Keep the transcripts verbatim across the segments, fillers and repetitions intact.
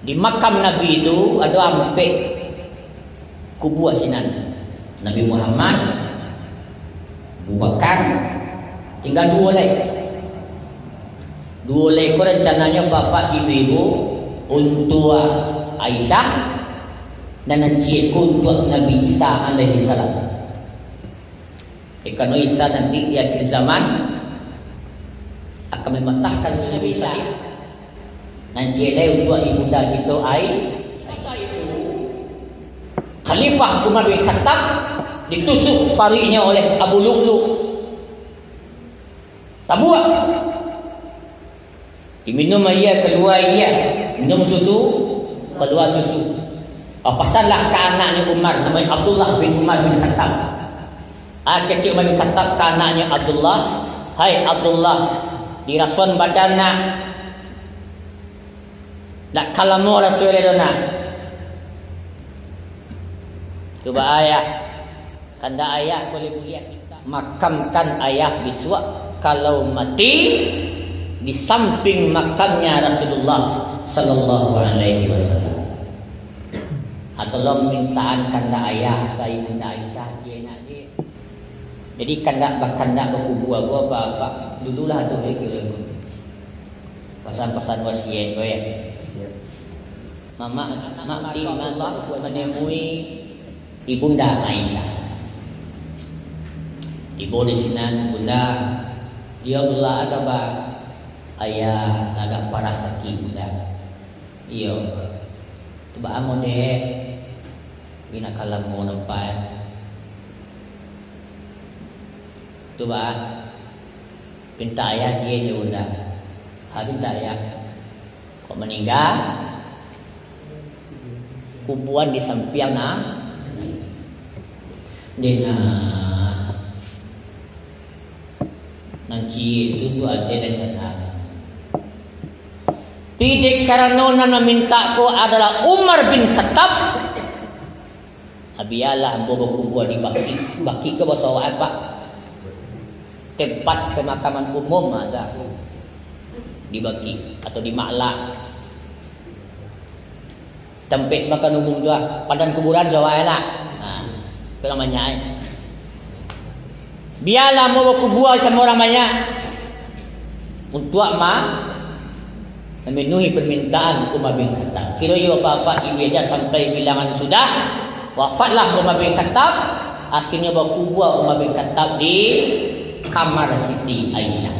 Di makam Nabi tu ado ampek kubua sinan. Nabi Muhammad, Abu Bakar, tingga duo lai. Duo lai ko rancananyo bapak ibu-ibu untuak Aisyah, dan nan ciek ko untuak Nabi Isa alaihi salam. Karano Isa nanti di akhir zaman akan mematahkan Nabi Isa. Nan ciek lai untuak ibunda kito Ai-, Khalifah Umar bin Khattab ditusuk paruiknyo oleh Abu Lu'lu. Tabuak. Diminum aia, kalua aia. Minum susu, kalua susu. Papasanlah ka anaknyo Umar, namonyo Abdullah bin Umar bin Khattab. Ah, kecek Umar bin Khattab ka anaknyo Abdullah, "Hai Abdullah, dirasoan badan nak. Ndak ka lamo raso lai doh nak." Tu ba ayah. Kandak ayah buliah-buliah makamkan ayah bisuak, kalau mati, di samping makamnya Rasulullah sallallahu alaihi wasallam. Atau lo mintaan kandak ayah, bayi bunda Aisyah, je nak je. Jadi kandak bakandak bakubua ko apa-apa, dululah tu je kira ko. Pasan-pasan wasiat ko ya. Mamak, mak ti mamak manemui Ibunda Aisyah. Tibo di sinan, "Bunda, iyo, Abdullah, agak ba-, ayah agak parah sakik, Bunda." "Iyo." "Tu baa mode, bina kalam mau nampai." "Tu baa, pinta ayah ciek jo, Bunda." "Ha, pinta ayah." Kok maningga, kubuan di sampiang na-, dena. Nan ciek tu, tu ade nan sanak. Tapi dek karano nan mamintak ko adalah Umar bin Khattab, "Bialah ambo bakubua di Baqi." Baqi ko baso awak, Pak? Tempat pemakaman umum ada di Baqi atau di Ma'la. Tampek makan umum tu lah. Padan kuburan tu awak lah. Ha, tu lah banyak, eh. Bialah ambo bakubua samo urang banyak. Untuak ma-, mamenuhi permintaan Umar bin Khattab. Kiro iyo bapak ibu aja sampai bilangan sudah, wafatlah Umar bin Khattab, akhirnyo bakubua Umar bin Khattab di kamar Siti Aisyah.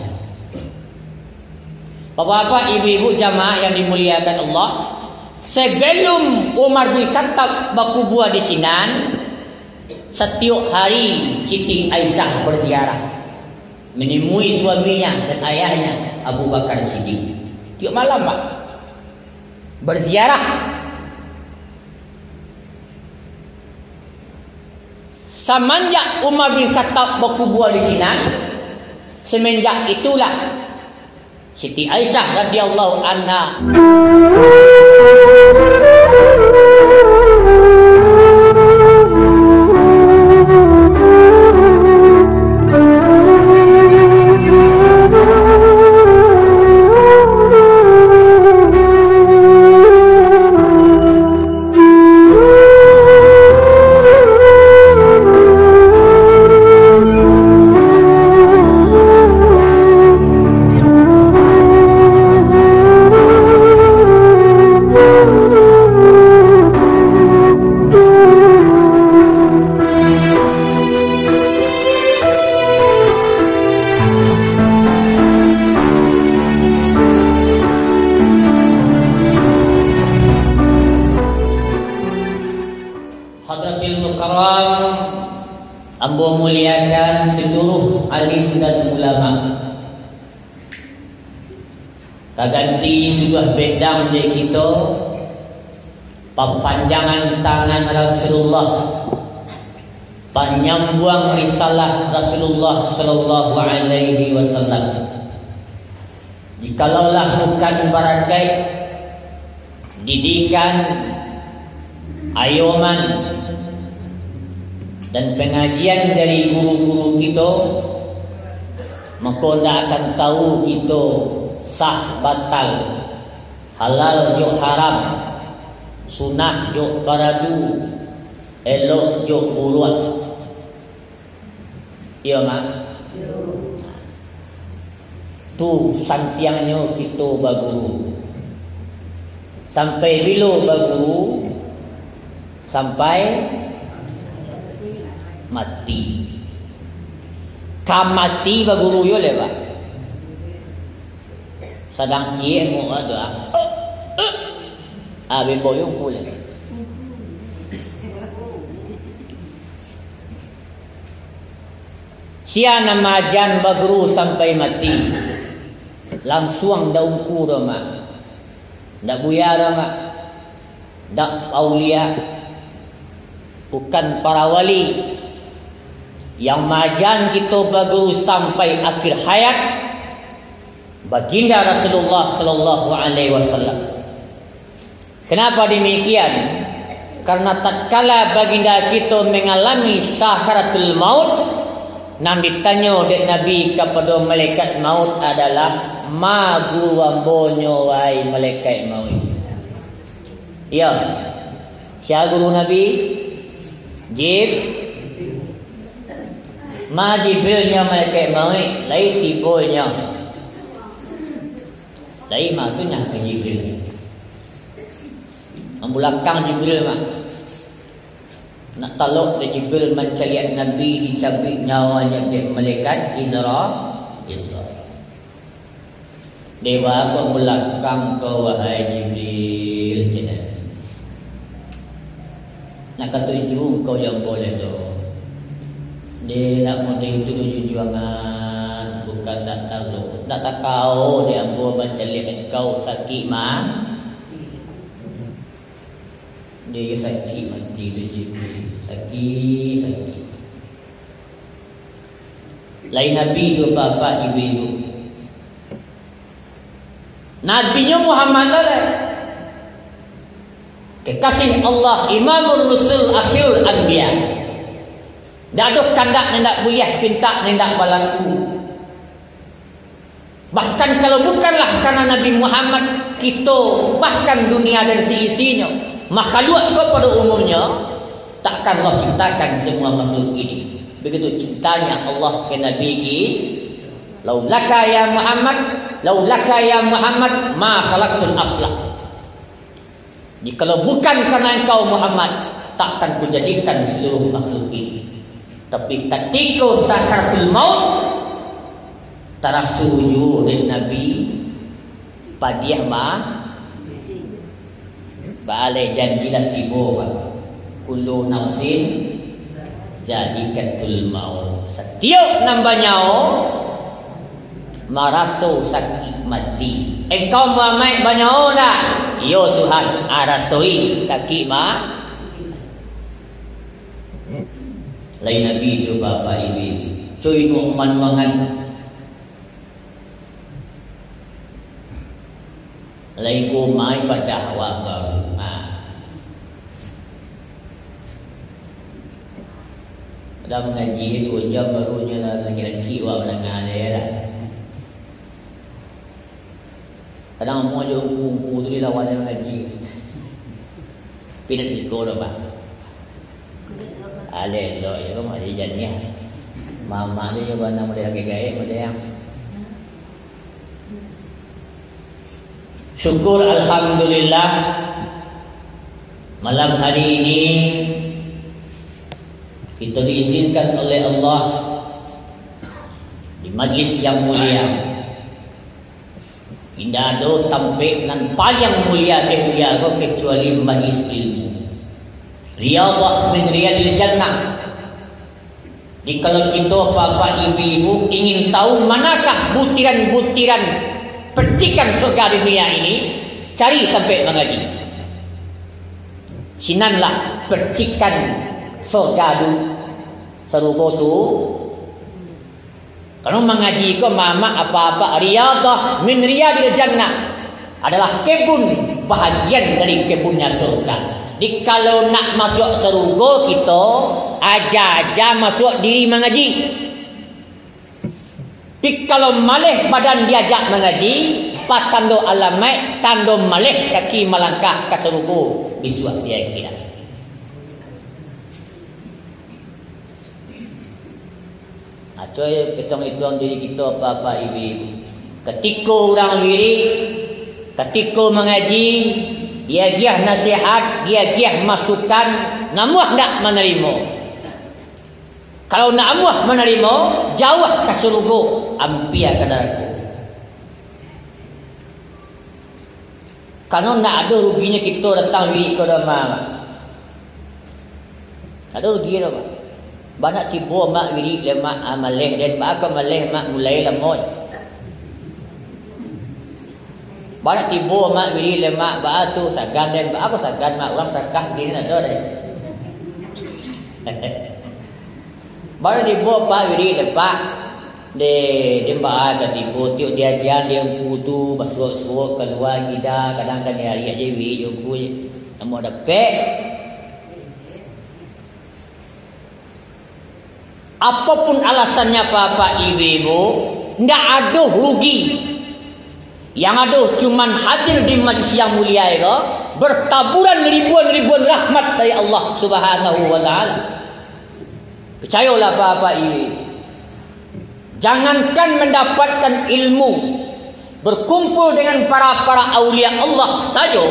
Bapak-bapak, ibu-ibu, jamaah yang dimuliakan Allah, sebelum Umar bin Khattab bakubua di sinan, satiok hari Siti Aisyah berziarah, menemui suaminya dan ayahnya Abu Bakar Siddiq. Tiok malam, Pak, berziarah. Samanjak Umar bin Khattab bakubua di sinan, semenjak itulah Siti Aisyah radhiyallahu anha Hadratil Mukarram, ambo muliakan seluruh alim dan ulama. Taganti sudah bedang dek kito, papanjangan tangan Rasulullah, panyambuang risalah Rasulullah sallallahu alaihi wasallam. Jikalaulah bukan barakaik didikan, ayoman, dan pangajian dari guru-guru kito, mako ndak akan tahu kito sah batal, halal jo haram, Sunah jo paradu, elok jo buruak. Iyo, Mak? Tu santiangnyo kito baguru. Sampai bilo baguru? Sampai mati. Ka mati baguru yo lewat. Sadang ciek muak tu, ah. Ah, bimbo yo pulih. Sia nan maajan baguru sampai mati, langsuang ndak ungku doh, Mak. Ndak buya doh, Mak. Ndak aulia, bukan para wali. Yang maajan kito baguru sampai akhir hayat, Baginda Rasulullah sallallahu alaihi wasallam. Kenapa demikian? Karena tatkala baginda kito mengalami sakaratul maut, nan ditanyo dek Nabi kapado malaikat maut adalah, "Ma guru ambo nyo, wahai malaikat maut?" Iyo. Sia guru Nabi? Jib-, ma Jibril nyo malaikat maut, lai tibo nyo. Lai ma tu nyo Jibril. Nan bulakang Jibril mah. Nak talok dek Jibril mancaliak Nabi, dicabuik nyawanyo dek malaikat Izra-, Izrail. "Dek baa kok bulakang ko, wahai Jibril?" cek Nabi. "Nak katuju engkau jo ambo lai tu?" "Dek, nak model itu doh jujuangan, bukan ndak tahu, ndak takao dek ambo mancaliak engkau sakik ma-, Dek, sakik mati tu, Jibril. Sakik, sakik." Lain Nabi tu, bapak, ibu-ibu. Nabinyo Muhammad lah, lah. Kekasih Allah, Imamul Rusul, Akhirul Anbiya. Ndak ado kandak nan ndak buliah, pintak nan ndak balaku. Bahkan kalau bukanlah karena Nabi Muhammad, kito, bahkan dunia dan seisinyo, makhluk ko pada umumnyo, takkan Allah ciptakan semua makhluk ini. Begitu cintanya Allah ke Nabi ki-, "Laulaka ya Muhammad, laulaka ya Muhammad, ma khalaqtul aflak." Jikalau bukan karena engkau, Muhammad, takkan kujadikan seluruh makhluk ini. Tapi katiko sakaratul maut, taraso juo dek Nabi, padiah ma-, baalai janji lah tibo, Pak. Kullu nafsin zaikatul maut. Satiok nan banyawo maraso sakik mati. Engkau Muhammad banyawo ndak? Iyo Tuhan, arasoi sakik ma-, lain Nabi tu, bapak ibu. Cuy, nuang manuangan. Lai kumai padah awak baru. Ha. Dah mangaji duo jam baru nyo lah laki-laki awak mandanga je dah. Kadang amuah jo ungku-ungku tu dilawan jo mangaji. Tapi indak siko doh, Pak. Aleh elok je, Pak, jadi janiah. Mamak tu jo bana model gaek-gaek model yang. Syukur, alhamdulillah, malam hari ini kita diizinkan oleh Allah di majlis yang mulia. Indak ado tampek nan paliang mulia di dunia ko kecuali majlis ilmu. Riyadhah min riyadil jannah. Jadi, kalau kito, bapak, ibu-ibu, ingin tahu manakah butiran-butiran percikan surga dunia ini, cari tampek mangaji. Sinanlah percikan surga du-, sarugo tu. Kalau mangaji ko, mamak, apa-apa, riyadhah min riyadil jannah, adalah kebun bahagian dari kebunnya surga. Jadi, kalau nak masuak sarugo kito, aja-aja masuak diri mangaji. Tapi, kalau maleh badan diajak mangaji, patando alamaik, tando maleh kaki malangkah ka sarugo. Bisuak di akhirat. Nah, cubo pitong-itong diri kito, Bapak Ibu. Katiko urang wirik, katiko mangaji, diagiah nasihat, diagiah masukan, namuah ndak manarimo. Kalau ndak amuah manarimo, jauah ka surugo, ampia ka narako. Karano ndak ado ruginyo kito datang wirik ko doh, Mak. Ndak ado rugi doh, Mak. Bana tibo Mak wirik leh, Mak, ah, maleh den, baa kok maleh, Mak, mulai lamo. Bana tibo Mak wirik leh, Mak, baa tu sagan den, baa kok sagan, Mak, urang sakah kini ado deh. Baru tibo, Pak, wirik dek, Pak. Dek, dek baa ka tibo, tiok diaja dek Ungku tu, basuok-suok kalua kida, kadang kan diariak je wirik jo Ungku je. Namuah dapek. Apapun alasannyo, Bapak, Ibu-ibu, ndak ado rugi. Yang ado cuman hadir di majlis yang mulia iko, bertaburan ribuan-ribuan rahmat dari Allah Subhanahu wa Ta'ala. Picayolah, Bapak Ibu. Jangankan mendapatkan ilmu, berkumpul dengan para-para aulia Allah sajo,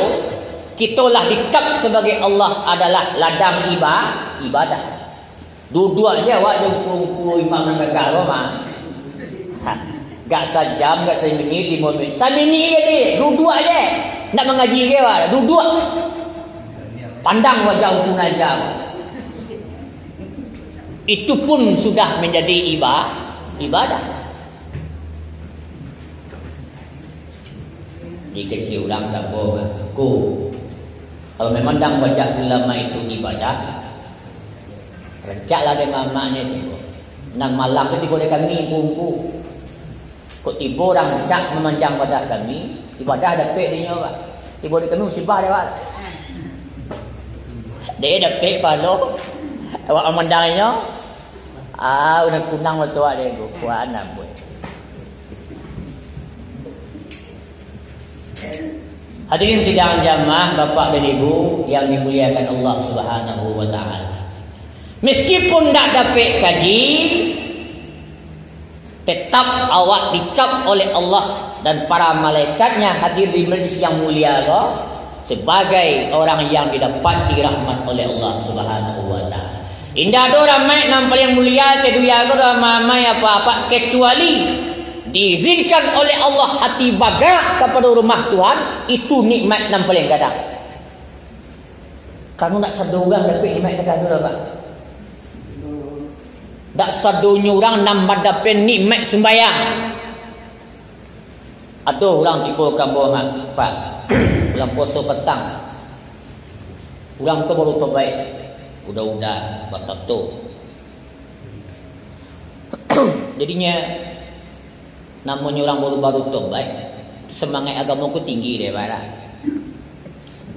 kito lah dicap sebagai Allah adalah ladang iba-, ibadah. Duduak je awak jo ungku-ungku imam nan gagah tu, mah. Ha, gak sajam, gak saminik, limo minit. Saminik je, duduak je. Nak mangaji ke awak, duduak. Pandang wajah ungku nan aja. Itu pun sudah menjadi iba-, ibadah. Dikecek urang sapo, ko. Kalau memang dang bacak ulama itu ibadah, rancaklah dek mamaknyo tibo. Nan malang tu tibo dek kami, ungku-ungku. Kok tibo urang rancak mamanjang ibadah kami, ibadah dapek dinyo, Pak. Tibo dek kami musibah dek, Pak. Dek dapek pahalo, awak mamandang inyo, ah, urang kunang betul dek, kuat nak buat. Hadirin sidang jamaah, Bapak dan Ibu yang dimuliakan Allah Subhanahu wa Ta'ala. Meskipun ndak dapek kaji, tetap awak dicap oleh Allah dan para malaikatnya hadir di majlis yang mulia ko, sebagai orang yang didapati rahmat oleh Allah Subhanahu wa Ta'ala. Indak ado rahmat nan paling mulia ka dunia ko, doh mamai apa-apa, kecuali diizinkan oleh Allah hati bagarak kapado rumah Tuhan, itu nikmat nan paling gadang. Karano ndak sado urang dapek nikmat nan gadang tu, Pak. Ndak sadonyo urang nan mandapek nikmat sumbayang. Ado urang tibo ka ambo, Pak, bulan puaso patang. Urang tu baru tobaik, udah-udah batato. Jadinyo, namonyo urang baru-baru tobaik, semangaik agamo ko tinggi dek, Pak.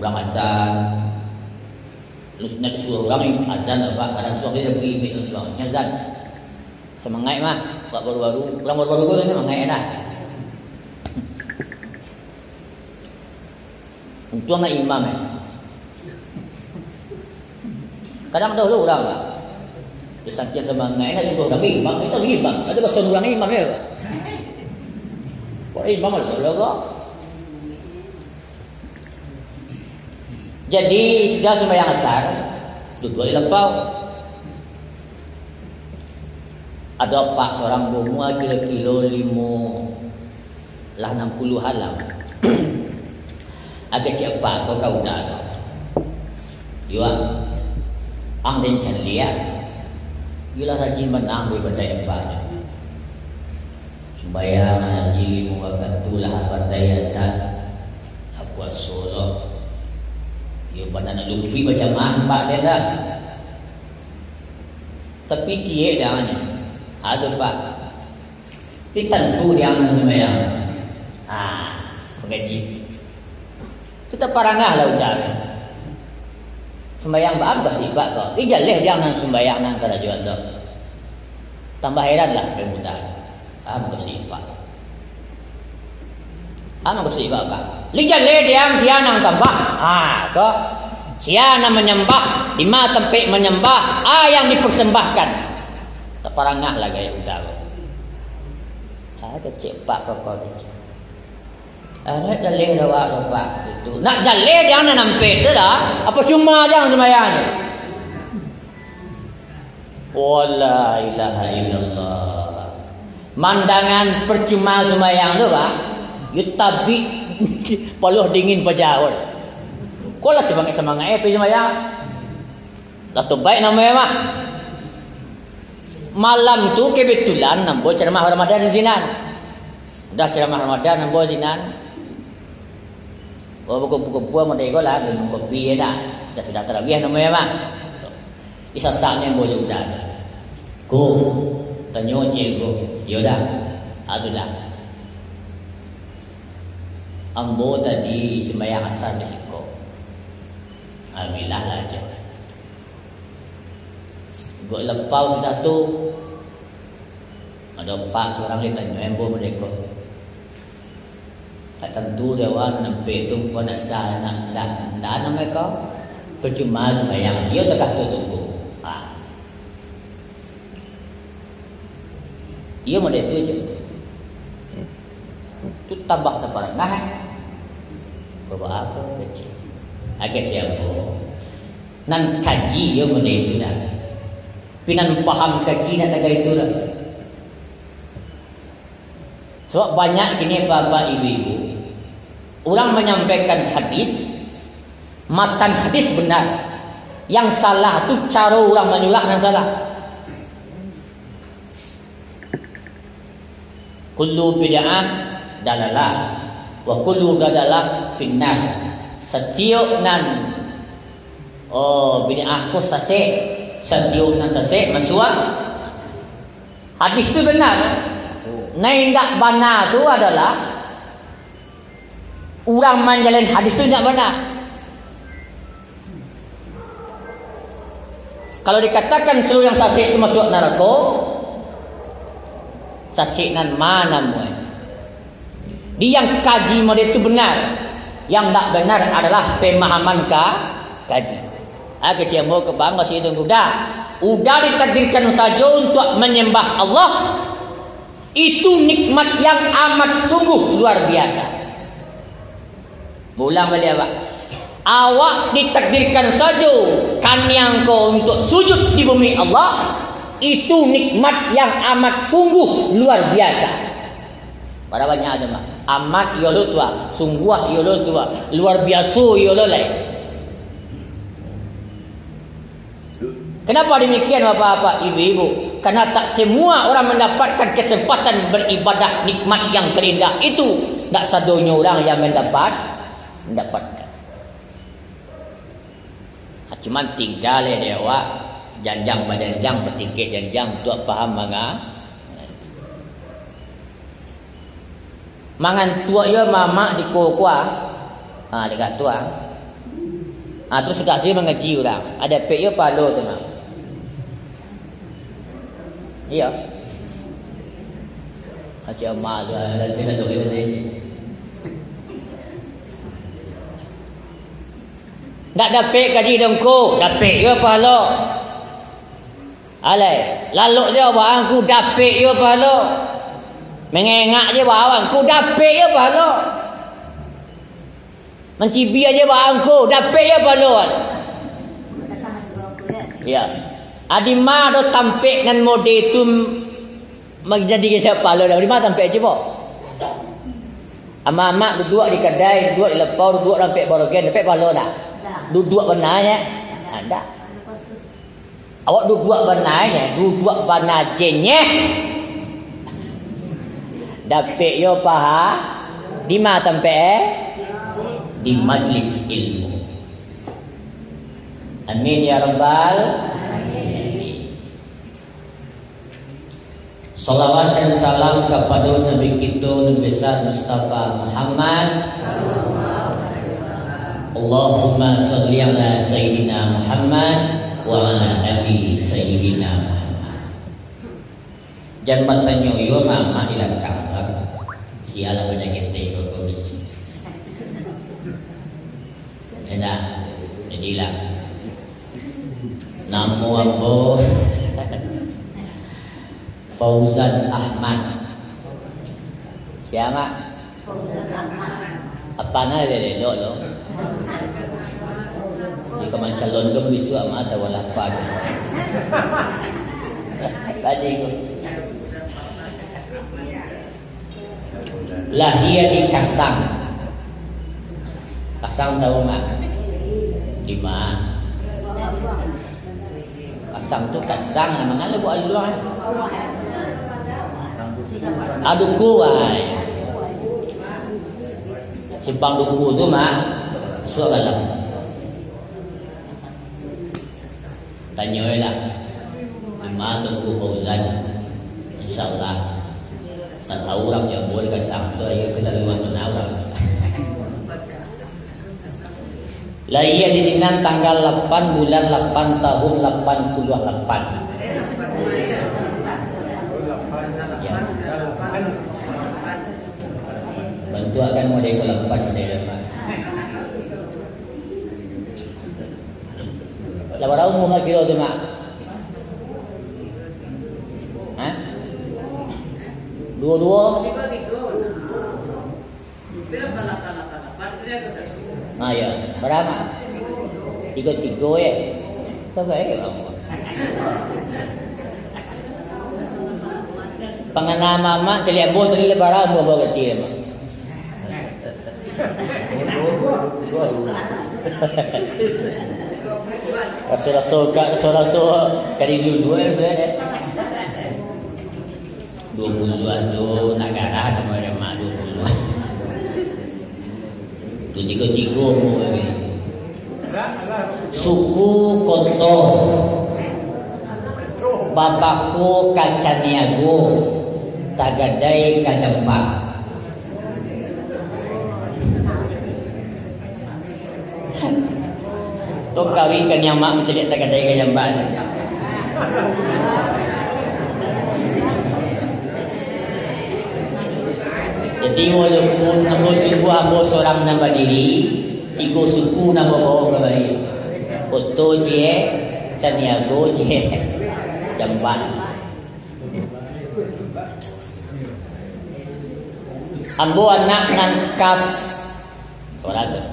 Urang azan, nak disuruah urang azan, Pak, kadang suruah dia beri imej langsung, azan. Semangaik mah, buat baru-baru. Urang baru-baru tu semangaik dah. Untuang nak imam, eh. Kadang ado lo urang, Pak. Dia saking semangaik, nak suruh kami imam, kita imam. Ada pasal urang imam, ya, Pak. Kok imam ada lo, kok? Jadi, sudah sembahyang asar, duduak di lapau. Ado apak surang baumua kilo-kilo limo, lah anam puluah alam. Agak cek apak ko ka uda ko. Yo, ang den caliak. Yo lah rajin bana ang daripada apak. Sumbayang mangaji limo wakatu lah pandai azan, lah puaso lo. Iyo bana nak lupuik bajamaah, Pak, den dah. Tapi ciek dah nyo. Ado, Pak. Tapi tantu di ang nan sumbayang. Ah, pangaji. Tu taparangah lah udah. Sumbayang baa basifat ko. Ih, jaleh di ang nan sumbayang nan karajoan tu. Tambah heran lah pemuda. Ah, basifat. Ah, basifat, Pak. Li jaleh di ang sia nan sambah. Ah, ko. Sia nan manyambah, di ma tampek manyambah, a yang dipersembahkan. Taparangah lah gaya uda ko. Ah, kecek pak koko kecek. Ah, nak jaleh dah, wak, dah, pak. Itu. Nak jaleh jan nan nampek tu dah. Apo cuma jan sumbayang tu? Wala ilaha illallah. Mandangan percuma sumbayang tu, Pak. Yo tabik paloh dingin paja. Ko lah samangaik-samangaik, eh, pai sumbayang. Lah tobaik namo e mah. Malam tu kebetulan ambo ceramah Ramadan di sinan. Udah ceramah Ramadan ambo sinan. Oh, bakumpua-kumpua model iko lah, minum kopi je dah. Dah sudah tarawih namo e mah. Disasaknyo ambo jo uda. Ko, tanyo ciek ko. Iyo dah. Ah, tu dah. Ambo tadi sumbayang asar di siko. Alhamdulillah lah, cek. Buek lapau sudah tu. Ado pak surang ditanyo ambo model ko. Tak tantu dek awak nampek tu, kok nak sah, nak, ndak, ndak namo e ko. Percuma sumbayang, iyo takah tu tunggu. Ha. Iyo model tu je. Tu tambah taparangah, eh. Bapak apa kecil? Agak siapa? Nan kaji iyo model tu dah. Tapi nan paham kaji nak tagai tu dah. Sabab banyak kini bapak-bapak, ibu-ibu, urang manyampaikan hadis, matan hadis benar. Yang salah tu caro urang manyurah nan salah. Kullu bid'ah dalalah, wa kullu dalalah finnar. Satiok nan, oh, bid'ah ko sasek, satiok nan sasek masuak. Hadis tu benar. Nan indak bana tu adalah urang manjalin hadis tu indak bana. Kalau dikatakan saluruh yang sasek tu masuak narako, sasek nan ma namuah? Di yang kaji model tu benar. Yang ndak benar adalah pemahaman ka, kaji. Ah, kecil ambo ka bang, masih tunggu dah. Udah ditakdirkan sajo untuk menyembah Allah, itu nikmat yang amat sungguh luar biasa. Ulang baliak, Pak. Awak ditakdirkan sajo kaniang ko untuk sujud di bumi Allah, itu nikmat yang amat sungguh luar biasa. Bara banyak tu mah. Amat iyo lo tu ah, sungguah iyo lo tu ah, luar biaso iyo lo lai. Kenapa demikian, bapak-bapak, ibu-ibu? Karena tak semua orang mendapatkan kesempatan beribadah, nikmat yang terindah itu. Tak sadonyo orang yang mendapat, mendapatkan. Cuman tingga lai dek awak, janjang bajanjang, batingkek janjang, tu paham manga-, mangantuak iyo mamak siko ko ah. Ha, dek katuang. Ha, terus sudah sih mangaji urang. Ado pek iyo palo tu nah. Iyo. Aci amal tu, ado pek ado pek tadi. Ndak dapek kaji dongko, dapek iyo palo. Alai, lalok je bawang ko, dapek iyo pahalo. Mangengak je bawang ko, dapek iyo pahalo. Mancibia je bawang ko, dapek iyo pahalo. Ya. Adi ma do tampek nan mode tu manjadi kecek pahalo dah. Adi ma tampek je, bo? Amak-amak duduak di kadai, duduak di lapau, duduak dampek barogen, dapek pahalo dah. Duduak bana je. Ndak. Awak duduak bana, yo, duduak bana jenyeh. Dapek yo paha, di ma tampek, eh? Di majlis ilmu. Amin ya rabbal alamin. Salawat dan salam kapado Nabi kito, Nabi Besar Mustafa Muhammad. Allahumma salli ala Sayyidina Muhammad wa ala ali Sayyidina Muhammad. Jan batanyo yo mamak di lakang, kan? Sialah banyak gete ko, ko lucu. Enak. Di Jadilah. Namo ambo Fauzan Ahmad. Sia, Mak? Apa nah dia elok lo? Di ka mancalon tu bisuak, Mak, atau lapar? Tadi tu. Lahia di Kasang. Kasang tahu, Mak? Di ma? Kasang tu Kasang, mangalo buat aluah. Aduku, ai. Simpang Duku tu, Mak. Suak galam. Tanyo lah. Di ma Tungku Fauzan? Insyaallah. Tak tahu urang Jambu di Kasang tu, ayo kita luar mana urang. Lahia di sinan tanggal lapan bulan lapan tahun lapan puluah lapan. Ya. Bantuakan model ko lapan, model lapan. Lah bara umua Mak kiro tu, Mak? Hah? Duo-duo? Ah, ya. Bara, Mak? Tigo-tigo, ya. Sabar, ya, Mak. Pangana mamak caliak ambo tadi lah bara umua ambo kecil, Mak. Raso-raso ka, raso-raso ka di dulu, eh, sudah, eh. Duo puluah tu nak garah, nama dia, Mak, duo puluah. Tu tigo-tigo umua ni. Suku Koto, Babako ka Caniago, Tagadai ka Jambak. Tu kawin ka nyamak mancaliak Tagadai ka Jambak. Jadi, walaupun ambo sungguah ambo sorang nan badiri, tigo suku nan babawa ka baliak. Koto ciek, Caniago ciek, Jambak. Ambo anak nan kas, suara tu.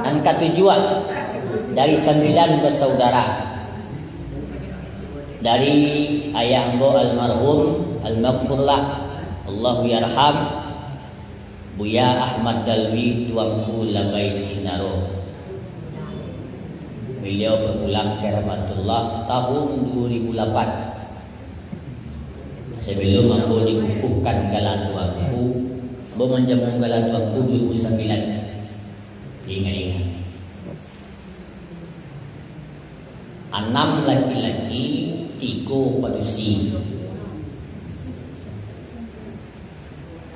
Nan katujuah dari sambilan basaudara. Dari ayah ambo almarhum, almaghfurlah, Allahu yarham, Buya Ahmad Dalwi Tuanku Labai Sinaro. Baliau bapulang ka rahmatullah tahun duo ribu lapan. Sabalun ambo dikukuhkan gala tuanku, ambo manjamu gala tuanku duo ribu sambilan. Ingat-ingat. Anam laki-laki, tigo padusi.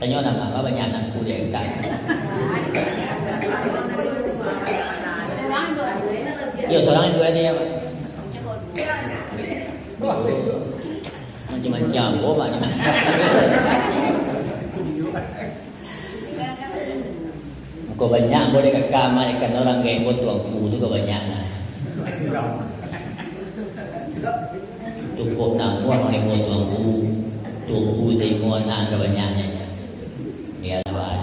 Tanyo namo, ba banyak anakku di angkak. Yo, surang juo ni, yo. Macam-macam, oh, banyak. Muko banyak, buliah kakak, Mak, ikan urang gaek buat tuanku tu ka banyak, nah. Cukup namuah gaek buat tuanku, tuanku tarimo anak ka banyaknyo. Ya, Tuhan.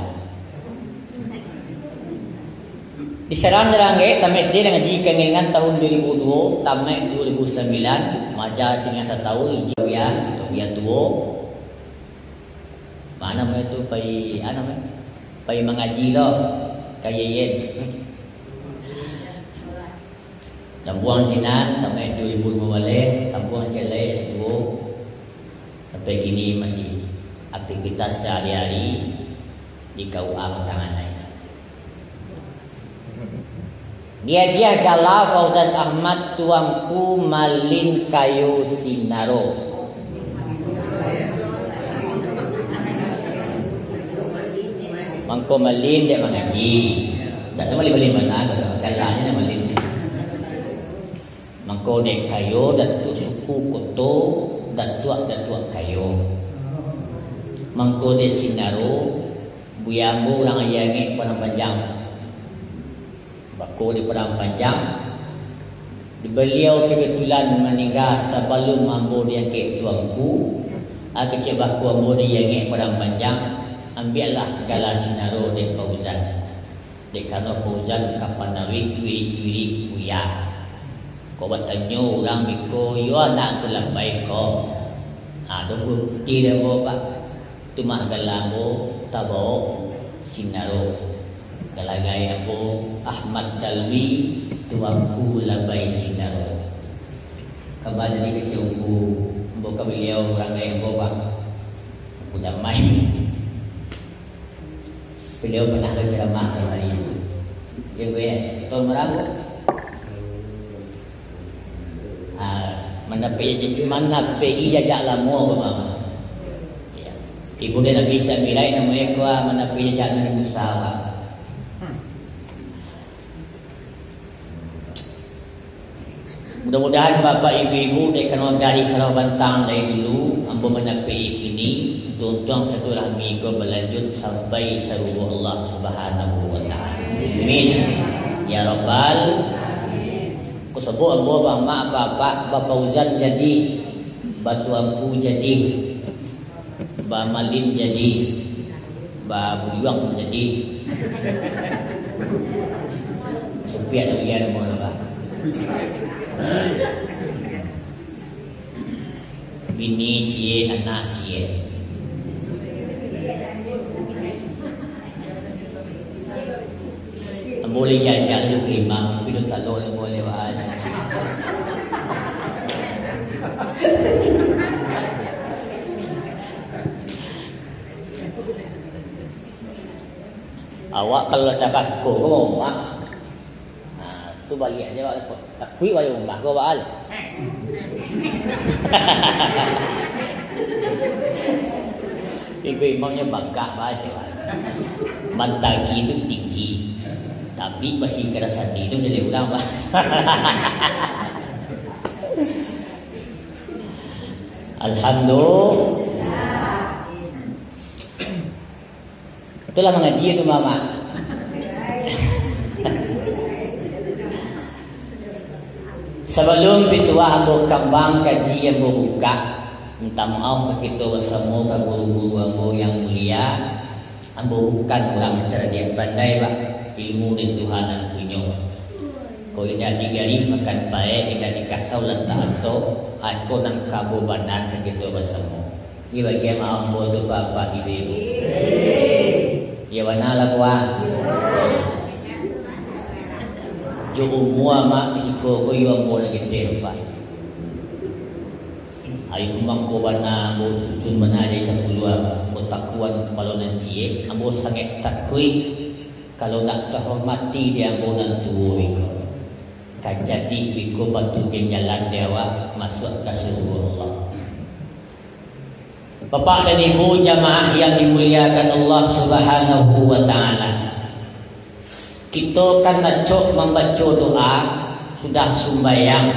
Di Serang Darangge, tamaik S D dan ngaji Kangiringan tahun dua ribu dua, tamaik dua ribu sambilan, maja singa satahun, ijau ya, ijau tuo. Mana namonyo tu, pai, ah, namonyo? Pai mangaji lo, ka Yeyen. Sambuang sinan, tamaik dua ribu limo baleh, sambuang ciek lai S dua. Sampai kini masih aktivitas sehari-hari di K U A Batangan lai. Diagiah gala Fauzan Ahmad Tuanku Malin Kayo Sinaro. Mangko Malin dek mangaji. Dak tahu Malin-Malin bana, galanyo Malin. Mangko dek Kayo, Datuak Suku Koto, Datuak-Datuak Kayo. Mangko dek Sinaro, Buya ambo urang Ayie Angek Padang Panjang. Bako di Padang Panjang, baliau kebetulan maningga sabalum ambo diangkek tuanku. Ah, kecek bako ambo diangkek Padang Panjang, ambiaklah gala Sinaro dek Fauzan. Dek karano Fauzan ka panawih wirik-wirik buya. Kok batanyo urang biko, "Iyo anak tu labai ko." Ah, doh putih dek ambo, Pak. Tu mah gala ambo tabao Sinaro. Galagai ambo Ahmad Dalwi, tuanku labai Sinaro. Kaba jadi kecek ungku, ambo ka baliau urang gaek ambo, Pak. Ungku Damai. Baliau pernah berceramah kamari. Iyo, Bu, yo? Tahun bara, Bu? Ah, manapek, manapek jajak lamo, Bapak. Iyo. Ibu dia Nabi Samirai namonyo ko, ah, manapek jajak Nabi Musa, Pak. Mudah-mudahan Bapak Ibu-ibu, dek karano dari Karau Bantang dari dulu, ambo manapek-i kini, untuang silaturahmi ko balanjut sampai sarugo Allah Subhanahu wa Ta'ala. Amin. Ya Rabbal. Ko sabab ambo, Bapak, Bapak, Bapak Uzan jadi, Batuangku jadi. Ba Malin jadi, Ba Buyuang jadi. Supiak lah ulian namo lah, Ba. Bini ciek, anak ciek. Ambo leh jajak tu ka imam, tapi tu talok ambo lewat. Awak kalau dah bako ko, Mak. Nah, tu baliak aja, Mak. Takuik baliak rumah ko, Mak. Ibu imamnya bagak baca, Mak. Mantagi tu tinggi. Tapi basi karasan tu jadi urang, Mak. Alhamdulillah. Itulah mangaji tu, Mamak. Sabalum pituah ambo kambang kaji ambo bukak, minta maaf ka kito basamo, ka guru-guru ambo yang mulia. Ambo bukan urang caradiak pandai, Pak. Ilmu dari Tuhan nan punyo. Kok indak digarih makan paek, indak dikasau lantak atok, ako nan kabo bana ka kito basamo. Iyo bagian maaf ambo tu, Bapak, Ibu. Iyo bana lah, Puang. Jo umua, Mak, di siko ko iyo ambo nan geteh, Pak. Ari mangko bana, ambo susun bana jadi sapuluah, ambo takuan kapalo nan ciek, ambo sangaik takuik kalau ndak tahormati di ambo nan tuo iko. Ka jadi iko batu ganjalan di awak masuak ka surugo Allah. Bapak dan Ibu jamaah yang dimuliakan Allah Subhanahu wa Ta'ala. Kito kan acok mambaco doa sudah sumbayang.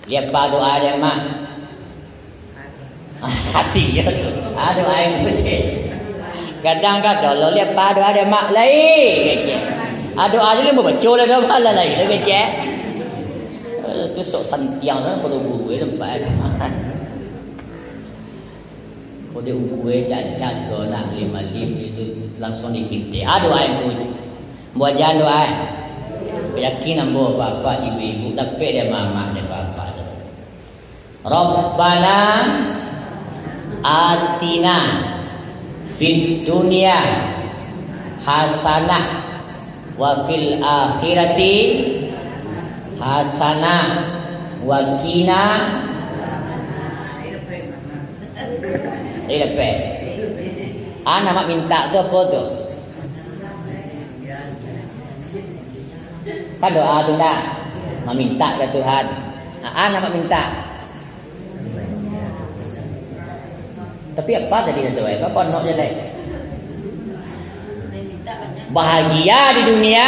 Liek pa doa dek Mak? Hati, yo. Ah, doa yang kecil. Kadang-kadang lo liek pa doa dek Mak lai, kecil. Ah, doa tu lah baco lah, doa lah lai, kecil. Eh, tu sok santiang lah, kalau buku ya, tempat. Kode ukue cacat ko nak malim-malim itu langsung dipintai. Ah, doa yang tu. Buat jangan doa. Yakin ambo bapak, ibu-ibu, dapek dek mamak, dek bapak tu. Rabbana atina fid dunya hasanah wa fil akhirati hasanah wa qina. Eh, dapek. Ah, nan mak mintak tu apo tu? Kan doa tu ndak? Mamintak ka Tuhan. Ah, nan mak mintak. Tapi apa tadi kata, apa nak je lai? Bahagia di dunia,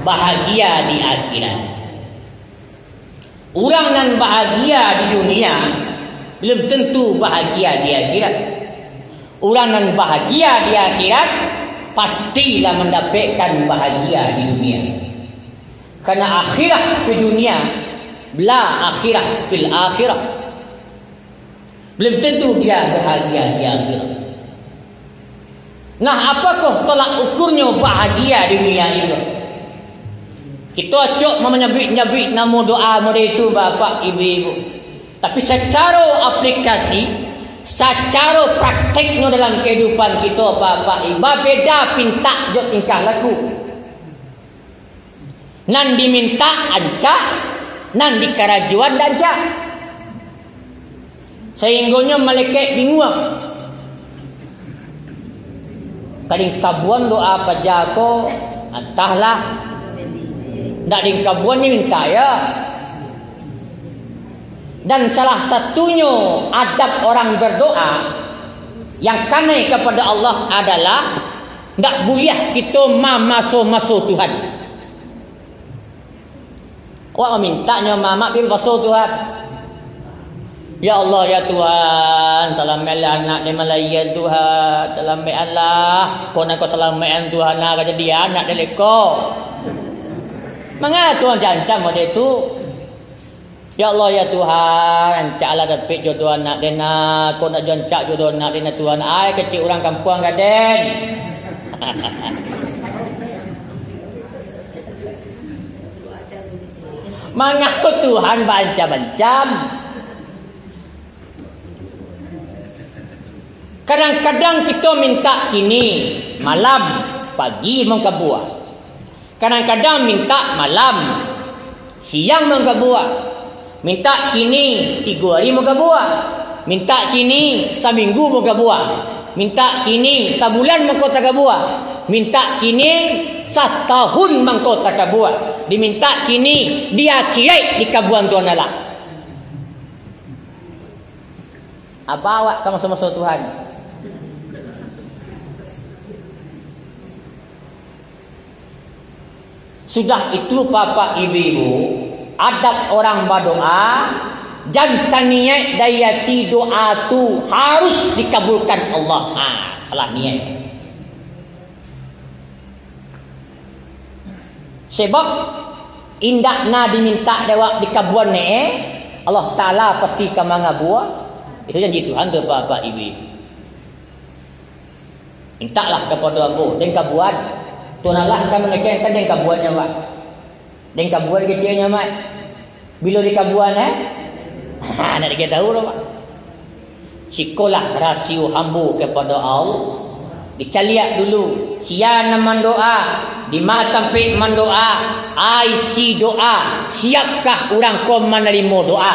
bahagia di akhirat. Urang nan bahagia di dunia, belum tentu bahagia di akhirat. Urang nan bahagia di akhirat, Pastilah mandapekkan bahagia di dunia. Karena akhirah fi dunia, la akhirah fil akhirah. Belum tentu dia bahagia di akhirat. Nah, apakoh tolak ukurnyo bahagia di dunia ini? Kito acok manyabuik-nyabuik namo doa model itu, Bapak, Ibu-ibu. Tapi sacaro aplikasi, sacaro prakteknyo dalam kehidupan kito, Bapak, Ibu, babeda pintak jo tingkah laku. Nan dimintak ancak, nan dikarajoan dak ancak. Sainggonyo malaikat binguang. Ka dingkabuan doa paja ko, antahlah. Ndak dingkabuan ni minta ya. Dan salah satunyo adab orang berdoa yang kanai kepada Allah adalah ndak buliah kito mamaso-maso Tuhan. Awak mamintak nyo mamak pi baso Tuhan. Ya Allah, ya Tuhan, salamaiklah anak den malahia Tuhan, salamaiklah. Ko nan ko salamaik Tuhan, nah, ka jadi anak den leko. Manga Tuhan ancam macam itu? Ya Allah, ya Tuhan, ancaklah dapek jodoh anak den nah. Ko nak jo ancak jodoh anak den nah Tuhan. Ai, kecek urang kampuang ka den. Mangako Tuhan baancam-ancam? Kadang-kadang kito mintak kini, malam, pagi mangkabua. Kadang-kadang mintak malam, siang mangkabua. Mintak kini, tigo ari mangkabua. Mintak kini, saminggu mangkabua. Mintak kini, sabulan mangko takabua. Mintak kini, satahun mangko takabua. Dimintak kini, di akhirat dikabuan Tuhan Allah. Apa awak ka maso-maso Tuhan? Sudah itu, Bapak Ibu-ibu, adab orang badoa, jan taniaik dari ati doa tu harus dikabulkan Allah. Ha, salah niaik. Sebab indak na dimintak dek awak dikabuan ne, eh, Allah Taala pasti ka mangabua. Itu janji Tuhan tu, Bapak Ibu. Mintaklah kapado Ambo, den kabuan. Tuhan Allah ka mangecekkan den kabuannyo, Pak. Den kabuan keceknyo, Mat. Bilo dikabuan, eh? Ha, nak diketahui doh, Pak. Sikolah rasio hambo kepada Allah. Dicaliak dulu, sia nan mandoa, di ma tampek mandoa, isi doa, siapkah urang ko manarimo doa.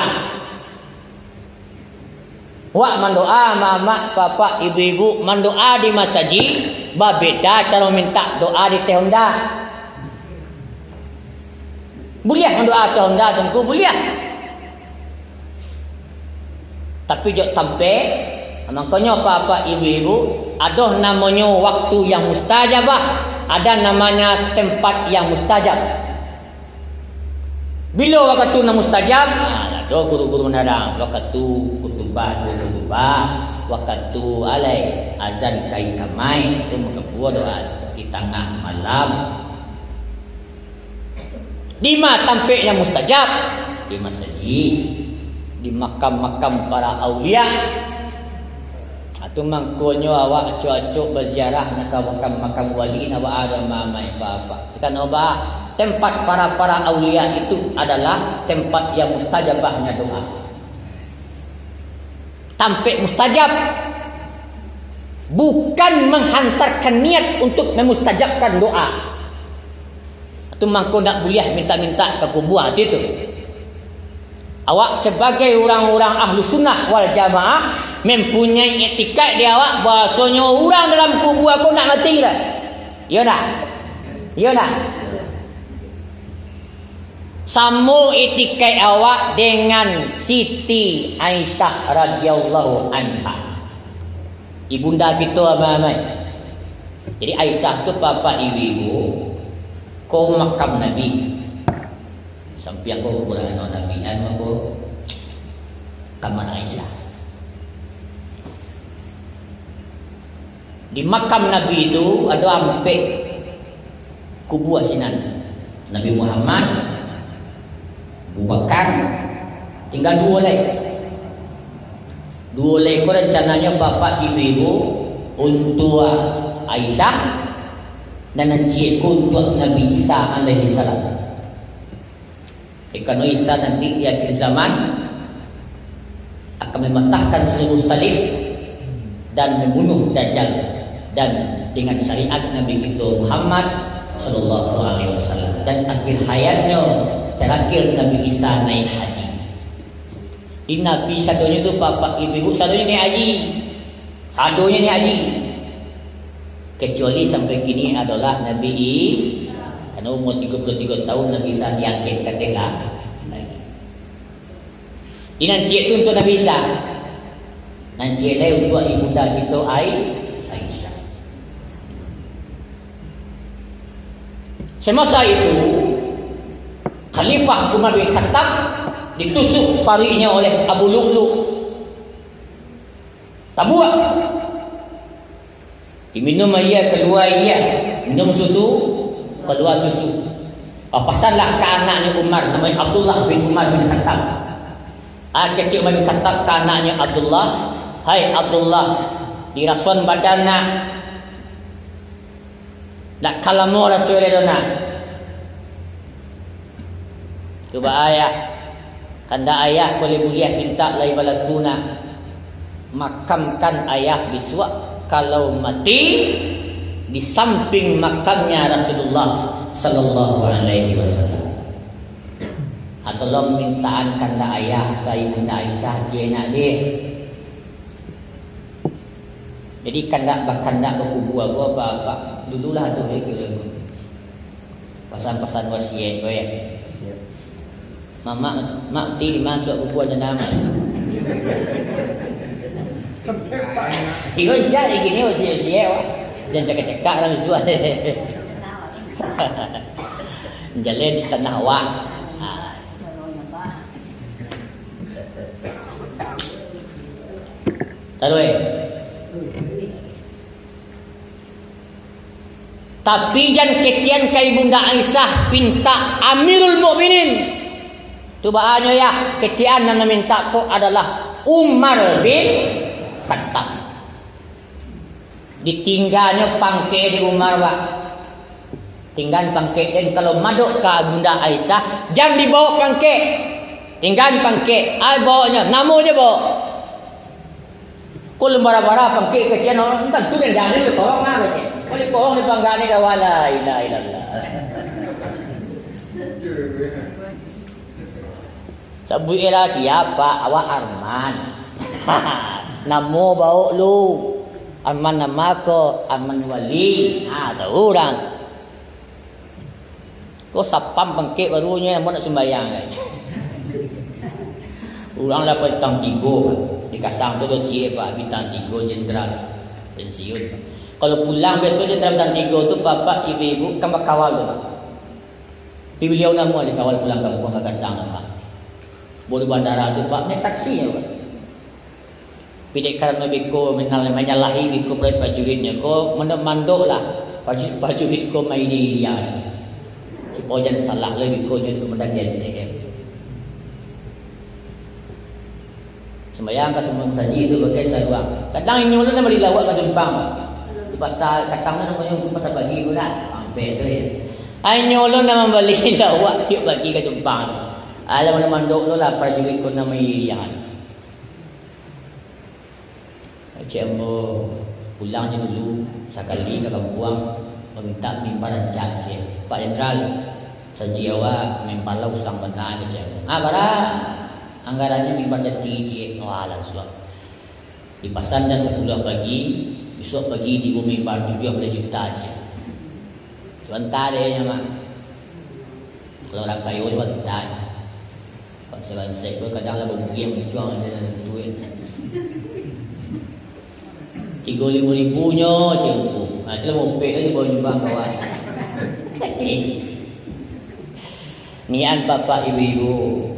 Wak mandoa, mamak, bapak, ibu-ibu, mandoa di masajik, babeda caro mintak doa di teh onda. Buliah mandoa teh onda tu, Ngku, buliah. Tapi jo tampek, mangkonyo, bapak, ibu-ibu, ado namonyo waktu yang mustajabah, ada namanya tempat yang mustajab. Bilo wakatu nan mustajab? Ha, lah, do guru-guru manarang, wakatu kutubah, kutubah, wakatu alai azan ka ikamah, tu mangkabua doa di tangah malam. Di ma tampek yang mustajab? Di masajik, di makam-makam para aulia. Ha, tu mangkonyo awak acok-acok baziarah nan ka makam-makam wali, nan baa ado mamai bapak. Karano baa? Tempat para-para aulia itu adalah tempat yang mustajabahnya doa. Tampek mustajab. Bukan menghantarkan niat untuk memustajabkan doa. Tu mangko ndak buliah mintak-mintak ka kubua tu. Awak sabagai urang-urang ahlu sunnah wal jamaah, mempunyai iktikaik di awak, bahasonyo urang dalam kubua ko ndak mati doh. Iyo ndak? Iyo ndak? Samo iktikaik awak dengan Siti Aisyah radhiyallahu anha. Ibunda kito amai-amai. Jadi Aisyah tu, bapak ibu-ibu, ko makam Nabi. Sampiang ko kuburan Nabi, anu ko kamar Aisyah. Di makam Nabi tu ado ampek kubua sinan. Nabi Muhammad, Abu Bakar, tingga duo lai. Duo lai ko rancananyo bapak ibu-ibu untuak Aisyah, dan nan ciek ko untuak Nabi Isa alaihissalam. Karano Isa nanti di akhir zaman akan mematahkan saluruh salib dan membunuh Dajjal, dan dengan syariat Nabi kita Muhammad sallallahu alaihi wasallam, dan akhir hayatnyo terakhir Nabi Isa naik haji. Di Nabi sadonyo tu, bapak ibu-ibu, sadonyo naik haji. Sadonyo naik haji. Kecuali sampai kini adalah Nabi I-, karano umur tigo puluh tigo tahun Nabi Isa diangkek ka ateh lah. Di nan ciek tu untuak Nabi Isa. Nan ciek lai untuak ibunda kito Ai-, Aisyah. Semasa itu, Khalifah Umar bin Khattab ditusuk paruiknyo oleh Abu Lu'lu'. Tabuak. Diminum aia, kalua aia. Minum susu, kalua susu. Papasanlah ka anaknyo Umar, namonyo Abdullah bin Umar bin Khattab. Ah, kecek Umar bin Khattab ka anaknyo Abdullah, "Hai Abdullah, dirasuan badan nak. Dak ka lamo rasuah lai doh nak." Cubo ayah, kandak ayah buliah-buliah mintak lai balaku nak. Makamkan ayah bisuak kalau mati di samping makamnya Rasulullah sallallahu alaihi wasallam. Atau lo mintaan kandak ayah ka Ibunda Aisyah ciek nak deh. Jadi kandak bakandak bakubua ko apa-apa. Dululah tu deh kira ko. Pasan-pasan wasiat ko ya. Mamak, mak ti masuak kubua janam. Iyo, cak lagi ni wasiat-wasiat wak. Jan cakak-cakak lah misuak. Jaleh di tanah wak. Ha. Taruih. Tapi jan kecekan ka Ibunda Aisyah pintak Amirul Mukminin. Tu baanyo ya, kecekan nan mintak ko adalah Umar bin Khattab. Ditingganyo pangkek di Umar, Pak. Tinggan pangkek den kalau madok ka Bunda Aisyah, jan dibaok pangkek. Tinggan pangkek, ai baoknyo, namo je baok. Kok lun bara-bara pangkek kecekan, tantu den jan dikorong ah, kecek. Kok dikorong dipanggang ni kawan, la ilaha illallah. Sabuiklah sia, Pak, awak Arman. Namo baok lu. Arman nama ko, Arman Wali. Ha, tahu urang. Ko sapam pangkek barunyo, namo nak sumbayang lai. Urang lah bintang tigo, di Kasang tu do ciek, Pak, bintang tigo jenderal pensiun. Kalau pulang biaso jenderal bintang tigo tu, bapak, ibu-ibu, kan bakawal tu, Pak. Tapi baliau namo dikawal pulang kampuang ka Kasang, Pak. Baru bandara tu, Pak, naiak taksinyo, Pak. Tapi dek karano beko manyal-, manyalahi beko pra-, prajuritnyo ko, mandok-mandok lah. Praju-, prajurit ko mairiang-iriang. Supayo jan salah lai beko jo komandan di N T M. Sumbayang ka sumbayang sajik tu pakai saluang. Kadang inyo tu nan bali lawak ka Jumpang, Pak. Di pasar Kasang tu namonyo pasar pagi tu dah. Ampek tu ya. Inyo tu nan mambali lawak tiok pagi ka Jumpang tu. Alah, mandok-mandok tu lah prajurit ko nan mairiang. Kecek ambo, pulang je dulu, sakali ka kampuang, mamintak mimbar rancak, kecek. Pak Jenderal, sajik awak mimbar lah usang bana, kecek ambo. Ah, bara? Anggarannyo mimbar jati, kecek. Wah, langsuang. Dipasan jam sapuluah pagi, bisuak pagi dibuek mimbar tujuah baleh juta, kecek. Sabanta dek nyo mah. Kalau urang kayo tu sabanta. Bansaik-bansaik ko kadang lah babuliang bijuang ado nan tantu, eh. Tigo limo ribunyo, cek, ha, tu lah mopek tadi bawa nyumbang kawan. Nian bapak ibu-ibu,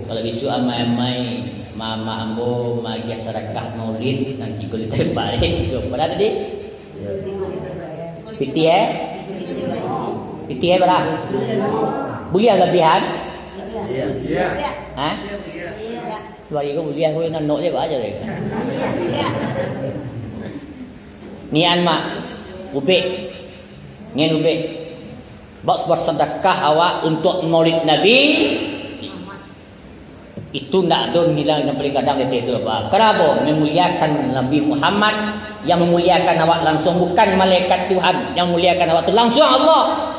kalau bisuak amai-amai, mamak ambo maagiah sadakah maulid, nan tigo liter barek, tigo, bara tadi? Pitih, eh? Pitih, eh, bara? Buliah labiahan? Ha? Sabari ko buliah, ko nanok je, ba aja deh. Nian, Mak. Ubek. Nian ubek. Bak bersedekah awak untuk Maulid Nabi. Itu ndak ado nilai nan paling gadang di ateh tu, apa? Kenapa? Memuliakan Nabi Muhammad, yang memuliakan awak langsung, bukan malaikat Tuhan, yang memuliakan awak tu langsung Allah.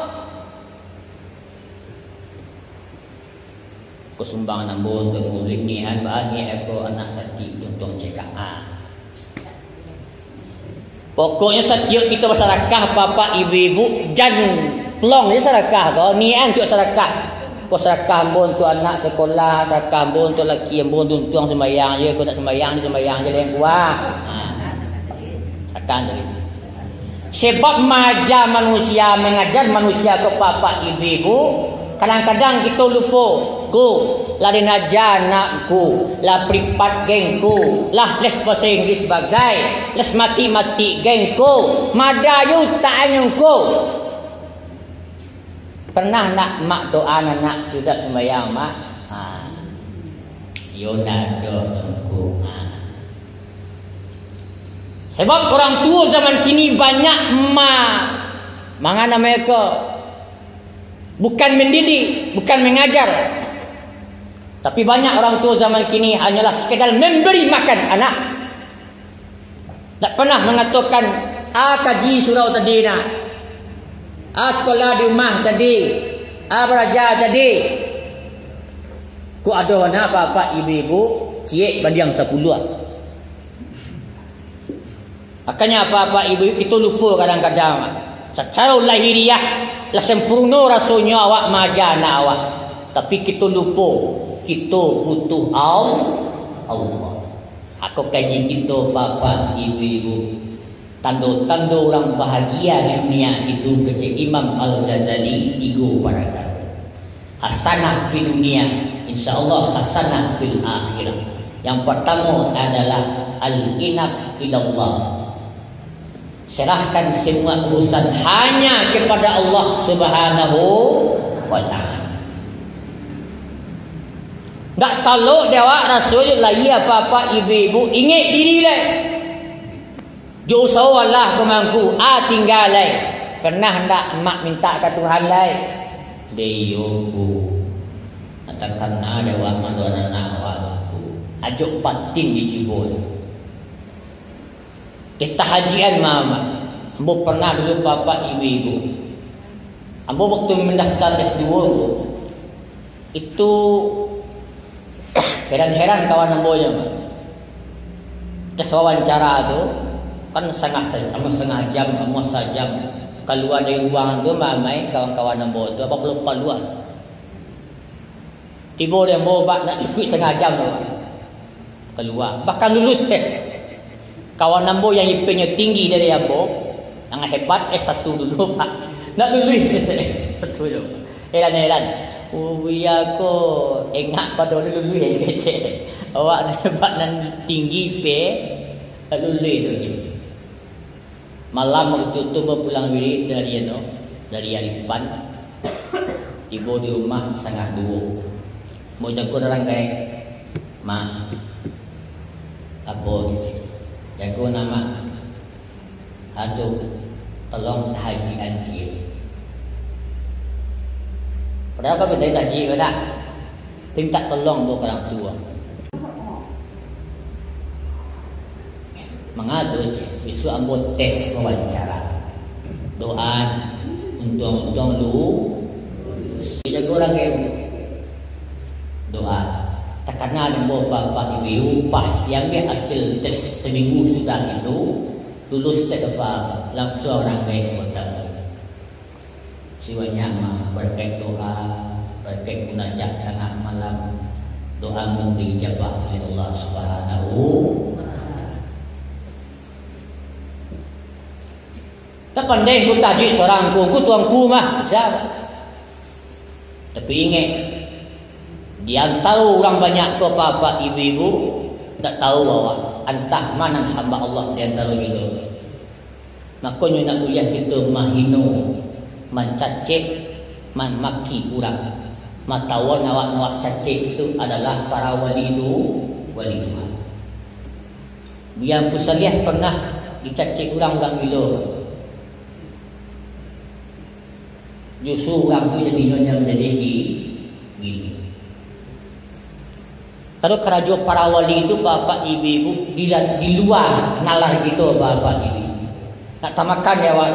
Ko sumbangan ambo untuak maulid nian, ba nian ko anak saketek untuak cekak. Ah. Pokoknyo, satiok kito basadakah, bapak, ibu-ibu, jan plong je sadakah ko, nian untuak sadakah. Ko sadakah ambo untuak anak sekolah, sadakah ambo untuak laki ambo, tuntuang sumbayang je, ko nak sumbayang, sumbayang je, lain kuah. Ha. Sadakah tadi. Sebab maaja manusia, mangaja manusia ko, bapak, ibu-ibu, kadang-kadang kito lupo, ko, lah dinaja anak ko, lah pripat geng ko, lah les bahasa Inggris bagai, les matematik geng ko, mada jo utak anyo ko. Pernah ndak mak doa anak tu dah sumbayang, Mak? Ha. Yo ndak ado ko. Ha. Sebab orang tuo zaman kini banyak ma-, manga namo ko, bukan mendidik, bukan mengajar. Tapi banyak orang tuo zaman kini hanyalah sekadar memberi makan anak. Ndak pernah mangatokan, "Ah, kaji surau tadi nak. Ah, sekolah di rumah tadi. Ah, baraja tadi." Ko ado bana apak-apak, ibu-ibu, ciek bandiang sapuluah. Makanya apak-apak, ibu-ibu, kito lupo kadang-kadang. Sacaro lahiriah lah sempurno rasonyo awak maaja anak awak. Tapi kito lupo, kito butuh Al-, Allah. Ako kaji kito, bapak, ibu-ibu. Tando-tando urang bahagia dunia itu, kecek Imam Al-Ghazali, tigo parakan. Hasanah fi dunia, insya Allah hasanah fil akhirah. Yang pertama adalah al-inab ilallah. Serahkan semua urusan hanya kepada Allah Subhanahu wa Ta'ala. Ndak talok dek awak raso lai apak-apak, ibu-ibu, ingek diri lai. Jo usaho alah ko mangko, ah, tingga lai. Pernah ndak mak mintak ka Tuhan lai? Dek iyo ko. Ndak takana dek awak mandoakan anak awak ko. Ajok batin dicubo. Dek tahajian mama. Ambo pernah dulu, bapak, ibu-ibu. Ambo waktu mendaftar S dua ko, itu heran-heran kawan ambo nyo, Mak. Tes wawancara tu, kan setengah, amuah setengah jam, amuah sajam. Kalua dari ruangan tu, mamai kawan-kawan ambo tu, bapaluah-paluah. Tibo di ambo, Pak, ndak cukuik setengah jam tu, Pak. Kalua. Bahkan lulus tes. Kawan ambo yang I P-nyo tinggi dari ambo, yang hebat, S satu dulu, Pak. Ndak lulus tes S satu tu. Heran-heran. Oh, iyo ko, engak pado lulus, kecek. Awak nan hebat, nan tinggi I P, ndak lulus tu, kecek. Malam waktu tu bapulang wirid dari anu, dari Aripan. Tibo di rumah satangah duo. Mau jago urang gaek. "Mak." "Apo?" kecek. "Jago nah, Mak." "Ado, tolong tahajian ciek." Padahal kan minta tahaji, kan dak? Minta tolong tu ka urang tuo. Mangado je, bisuak ambo tes wawancara. Doa, untuang-untuang lu, jago urang gaek. Doa, takana dek ambo, bapak, ibu, pas diambiak hasil tes saminggu sudah itu, lulus tes apa, langsuang urang gaek kota. Sibanyak mah, barakaik doa, barakaik munajat tangah malam, doa mun diijabah oleh Allah Subhanahu. Ndak pandai ku tahajud surang ko, ku tuangku mah, bisa. Tapi ingek, di antaro urang banyak tu, bapak, ibu-ibu, ndak tahu awak, antah ma nan hamba Allah di antaro kito. Makonyo ndak buliah kito mahino, mancacek, mamaki urang. Matawan awak-awak cacek tu adalah para wali tu, wali Tuhan. Biang Pusaliah pernah dicacek urang, urang gilo. Justru urang tu jadinyo nan manjadi gi-, gilo. Kalau karajo para wali tu, bapak ibu-ibu, di la-, di lua nalar kito, bapak ibu-ibu. Nak tamakan dek awak.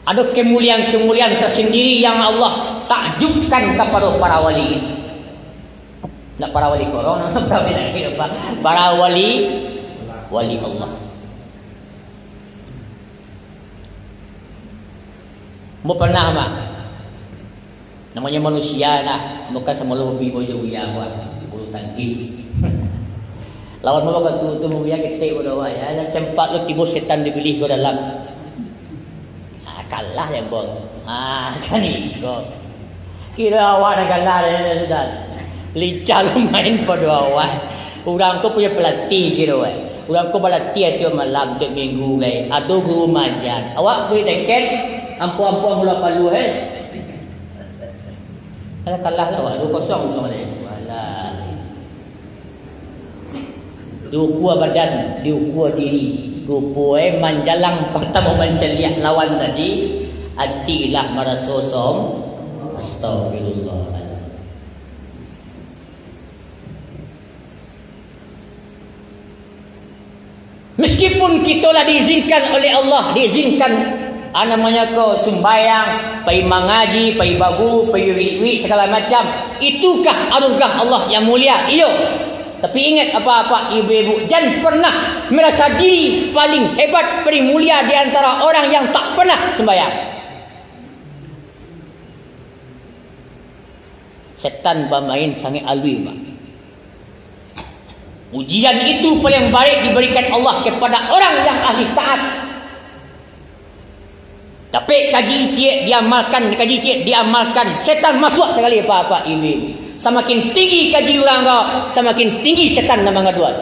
Ado kemuliaan-kemuliaan tersendiri yang Allah takjubkan kapado para wali. Nak para wali korong, para wali lagi apa? Para wali, wali Allah. Ambo pernah, Mak. Namonyo manusia, nak, bukan samo lo bi bojo uya, buat bulu tangkis. Lawan ambo wakatu tu, ambo uya ketek bodoh, ya. Lah sempat lo tibo setan di bilih ko dalam. Ah, kalah dek ambo. Ah, kan iko. Kiro awak dah kalah dek sudah. Lincah lo main pado awak. Urang ko punyo pelatih kiro, eh. Urang ko balatih tiok malam, tiok minggu, gai. Ado guru majar. Awak buli teken, ampo-ampo mula palu, eh. Kalah, kalah lah awak, duo kosong kosong dek. Walah. Diukua badan, diukua diri. Rupo, eh, manjalang partamo mancaliak lawan tadi, ati lah maraso som-, astagfirullah. Meskipun kito lah diizinkan oleh Allah, diizinkan, ah, namonyo ko, sumbayang, pai mangaji, pai baguru, pai wirik-wirik, sagalo macam, itukah anugerah Allah yang mulia? Iyo. Tapi ingat, apak-apak, ibu-ibu, jan pernah marasa diri paling hebat, paling mulia di antara orang yang tak pernah sumbayang. Setan bamain sangaik alui, Mak. Ujian itu paling barek diberikan Allah kepada orang yang ahli taat. Tapi kaji ciek diamalkan, kaji ciek diamalkan, setan masuak sakali, apak-apak, ibu-ibu. Samakin tinggi kaji urang ko, samakin tinggi setan nan mangaduan.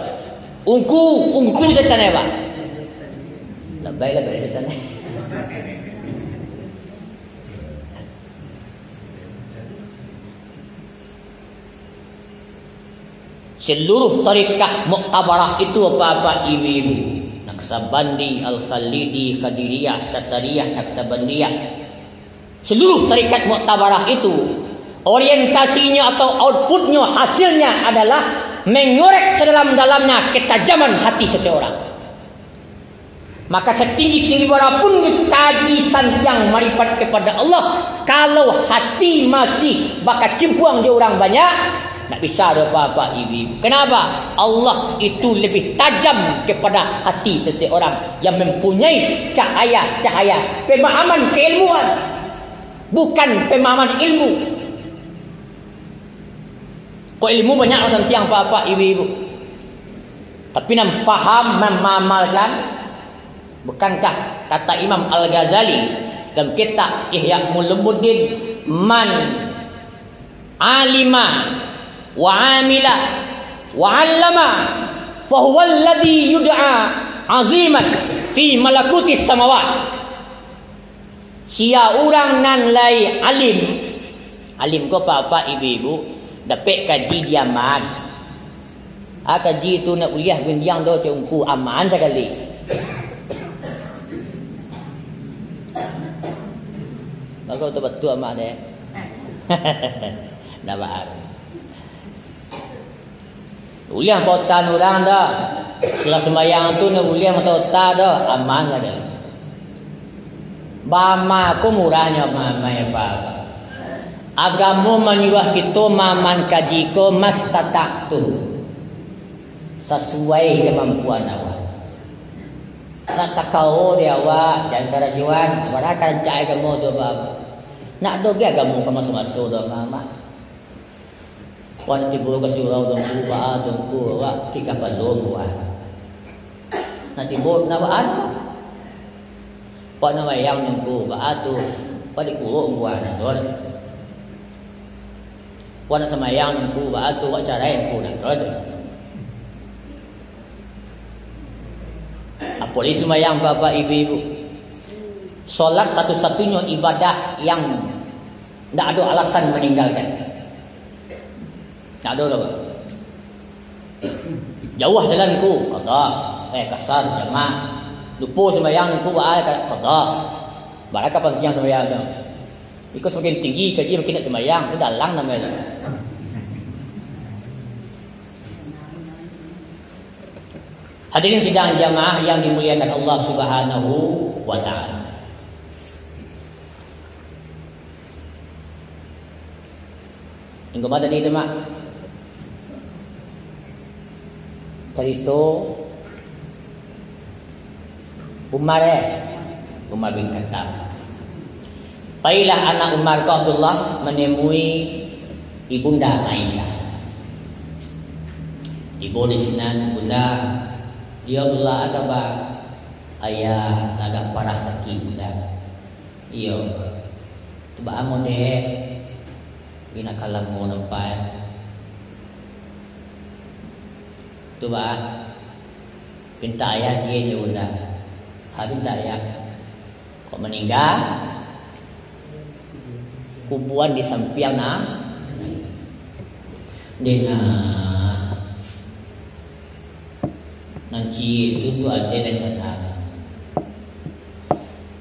Ungku, ungku setan, ya, Pak? Labai, labai setan. Seluruh tarikah muktabarah itu, apak-apak, ibu-ibu, Naqsabandi, Al-Khalidi, Qadiriyah, Satariyah, Naqsabandiyah, seluruh tarikat muktabarah itu, orientasinyo atau outputnyo, hasilnya adalah mengorek sedalam-dalamnya ketajaman hati seseorang. Maka satinggi-tinggi bara pun kaji santiang maripat kepada Allah, kalau hati masih bakacimpuang jo urang banyak, ndak bisa doh, apak-apak, ibu-ibu. Kenapa? Allah itu lebih tajam kepada hati seseorang yang mempunyai cahaya-cahaya pemahaman keilmuan, bukan pemahaman ilmu. Kok ilmu banyak lah santiang, apak-apak, ibu-ibu. Tapi nan paham, nan maamalkan, bukankah kata Imam Al-Ghazali dalam kitab Ihya Ulumuddin, "Man alima wa amila wa allama, fahuwa alladhi yud'a aziman fi malakutis samawat." Sia urang nan lai alim, alim ko, apak-apak, ibu-ibu, dapek kaji di aman. Ah, kaji tu ndak buliah gunjiang doh, cek ungku, aman sakali. Mako tu batua aman, eh. Ndak baa. Uliah pautan urang dah. Sudah sumbayang tu, nak uliah mata utak dah. Aman sajo. Bama ko murahnyo, mama, ya, Pak. Agamo manyuruah kito maaman kaji ko mastata'tu. Sasuai kamampuan awak. Nak takao di awak, jan karajoan. Padahal ka rancak agamo tu, Pak. Nak doh ge agamo ka maso-maso tu, mama. Wak nak tibo ka surau Tuanku, baa Tuanku, wak kikah balum, wak. Nak tibo, nak baa tu? Wak nak mayang Tuanku, baa tu? Wak dikurung, wak, nak tu. Wak nak samayang Tuanku, baa tu? Wak carai Tuanku, nak tu. Boleh sumbayang, bapak, ibu-ibu. Solat satu-satunyo ibadah yang ndak ado alasan maninggalkan. Ndak ado doh, Pak. Jauah jalan ku, qadha. Eh, kasar, jamak. Lupo sumbayang ku, ba-, qadha. Bara kapantiang sumbayang tu. Iko samakin tinggi kaji, makin nak sumbayang, tu dalang namonyo tu. Hadirin sidang jamaah yang dimuliakan Allah Subhanahu wa Ta'ala. Minggu ma tadi tu, Mak? Carito Umar, eh? Umar bin Khattab. Pailah anak Umar ko Abdullah manemui Ibunda Aisyah. Tibo di sinan, "Bunda, yo Abdullah, a kaba ayah agak parah sakik, Bunda?" "Iyo." "Tu baa mode, indak ka lamo nampak?" "Tu baa, pintak ayah ciek jo Bunda." "Ha, pintak ayah." "Kok maningga, kubuan di sampiang na, di na, nan ciek tu, tu ade nan sana."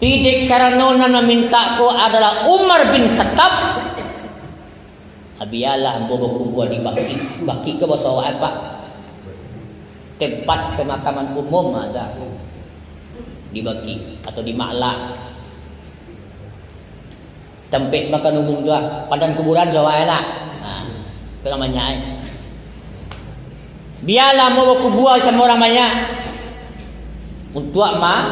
Tapi dek karano nan mamintak ko adalah Umar bin Khattab, "Bialah ambo bakubua di Baqi." Baqi ko baso awak, Pak? Tempat pemakaman umum ado di Baqi atau di Ma'la. Tampek makan umum tu lah. Padan kuburan tu awak lah. Ha, tu namonyo ai. Bialah ambo bakubua samo urang banyak. Untuak ma-,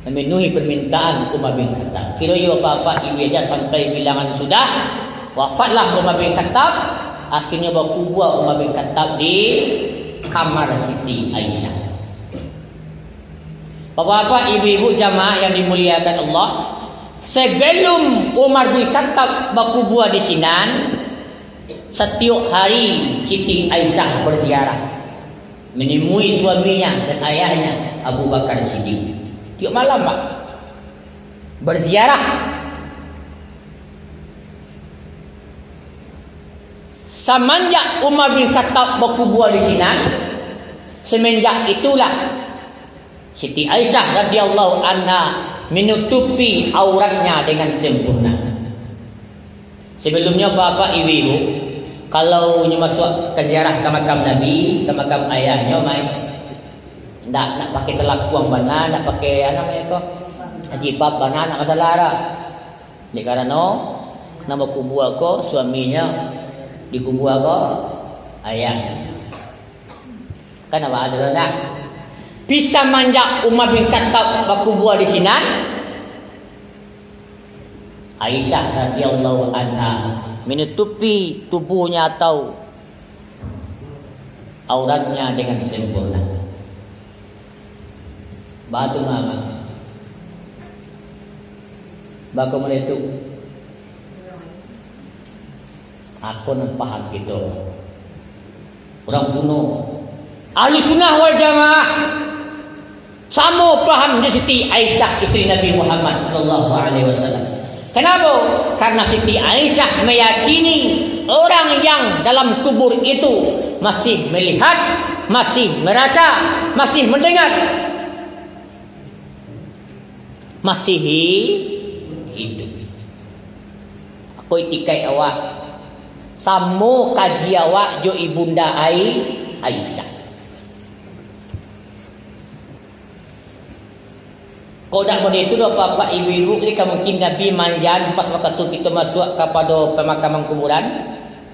mamenuhi permintaan Umar bin Khattab. Kiro iyo bapak-bapak, ibu aja sampai bilangan sudah. Wafatlah Umar bin Khattab. Akhirnyo bakubua Umar bin Khattab di kamar Siti Aisyah. Bapak-bapak, ibu-ibu jamaah yang dimuliakan Allah, sebelum Umar bin Khattab bakubua di sinan, satiok hari Siti Aisyah berziarah, menemui suaminya dan ayahnya Abu Bakar Siddiq. Tiok malam, Pak, berziarah. Samanjak Umar bin Khattab bakubua di sinan, semenjak itulah Siti Aisyah radhiyallahu anha menutupi auratnya dengan sempurna. Sebelumnyo, bapak ibu-ibu, kalau nyo masuak ka ziarah ka makam Nabi, ka makam ayahnyo, mai, ndak, ndak pakai talakuang bana, ndak pakai, a namonyo ko, jilbab bana, ndak masalah doh. Dek karano, nan bakubua ko suaminyo, dikubua ko ayah. Kan awak ado dah. Pi samanjak Umar bin Khattab bakubua di sinan, Aisyah radhiyallahu anha menutupi tubuhnya atau auratnya dengan sempurna. Batu mama. Bako malitu. Ako nan paham kito. Urang kuno. Ahli sunnah wal jamaah. Samo paham jo Siti Aisyah, isteri Nabi Muhammad sallallahu alaihi wasallam. Kenapa? Karena Siti Aisyah meyakini orang yang dalam kubur itu masih melihat, masih merasa, masih mendengar, masih hi-, hidup. Apa itikad awak? Samo kaji awak jo Ibunda Ai-, Aisyah. Kok dak model itu doh, bapak, ibu-ibu, jadi ka mungkin Nabi manjan pas wakatu kito masuak kapado pemakaman kuburan,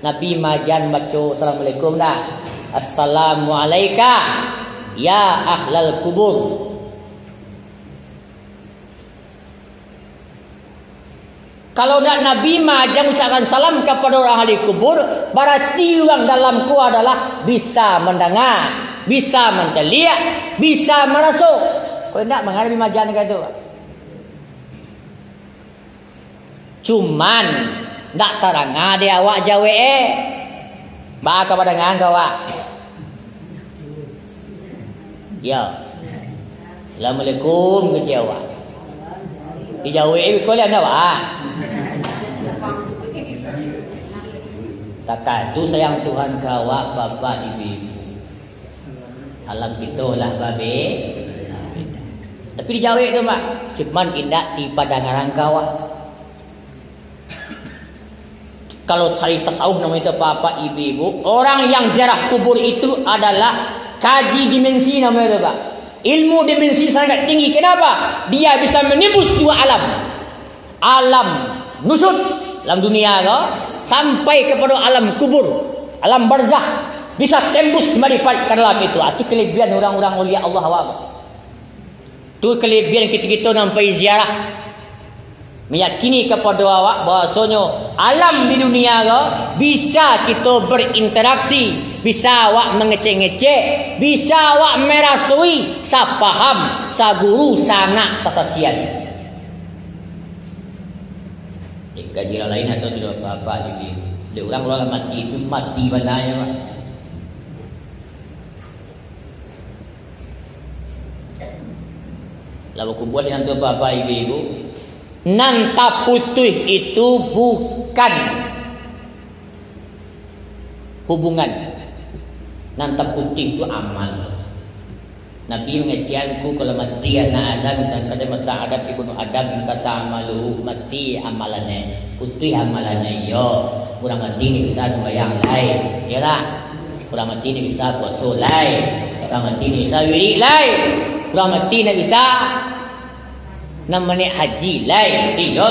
Nabi manjan baco assalamualaikum dah. "Assalamu alaika ya ahlal kubur." Kalau ndak Nabi ma jan ucapkan salam kapado urang ahli kubur, barati urang dalam ko adalah bisa mandanga, bisa mancaliak, bisa maraso. Kok indak manga Nabi ma jan kaitu? Cuman, ndak taranga dek awak jawek, eh. Baa ka badangaan ka awak? Yo. Assalamualaikum, kecek awak. Dijawek, eh, biko lian awak. Takah tu sayang Tuhan ka awak, bapak, ibu-ibu. Alam kito lah babe-, tapi dijawek tu, Mak. Cuman indak dipadangaran ka awak. Kalau cari tasawuf namonyo itu, Bapak, Ibu-ibu, orang yang ziarah kubur itu adalah kaji dimensi namonyo itu, Pak. Ilmu dimensi sangat tinggi. Kenapa? Dia bisa menimbus dua alam. Alam nusut, alam dunia ko, sampai kepada alam kubur, alam barzah. Bisa tembus maripat ka dalam itu. Ah, tu kelebihan orang-orang ulia Allah awak. Tu kelebihan kito-kito nan pai ziarah. Meyakini kapado awak bahwasonyo alam di dunia ko bisa kito berinteraksi, bisa awak mangecek-ngecek, bisa awak merasoi, sapaham, saguru, saanak, sasasian. Dikaji urang lain atau tidak apa-apa, jadi dek urang kalau lah mati tu mati bana nyo, Pak. Lah bakubua sinan tu, Bapak, Ibu-ibu. Nan taputuih itu bukan hubungan. Nan taputuih itu amal. Nabi mangecek, "Angku kalau mati anak Adam, dan kada mata Adam, ibnu Adam, kata amaluhu, mati amalannyo, putuih amalannyo." Iyo, urang mati ndak bisa sumbayang lai, iyo tak? Urang mati ndak bisa puaso lai. Urang mati ndak bisa wirik lai. Urang mati ndak bisa nan maniaik haji lai. Iyo.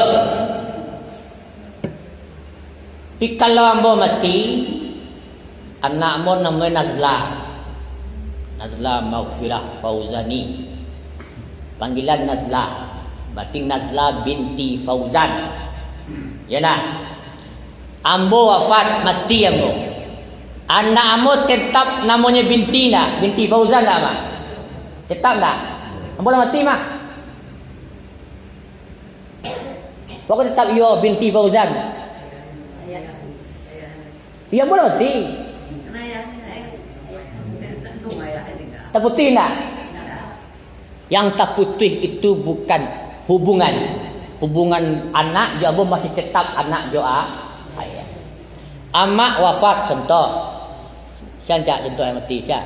Tapi kalau ambo mati, anak ambo namonyo Nazla. Nazla Maghfirah Fauzani. Panggilan Nazla. Berarti Nazla binti Fauzan. Iyo nah. Ambo wafat, mati ambo. Anak ambo tetap namonyo binti ndak? Binti Fauzan ndak, Mak? Tetap ndak? Ambo lah mati, Mak. Pokok tetap iyo binti Fauzan. Iyo, ambo lah mati. Taputuih ndak? Yang taputuih itu bukan hubungan. Hubungan anak jo ambo masih tetap anak jo a-, ayah. Amak wafat, contoh. Sia ancak contoh yang mati, sia.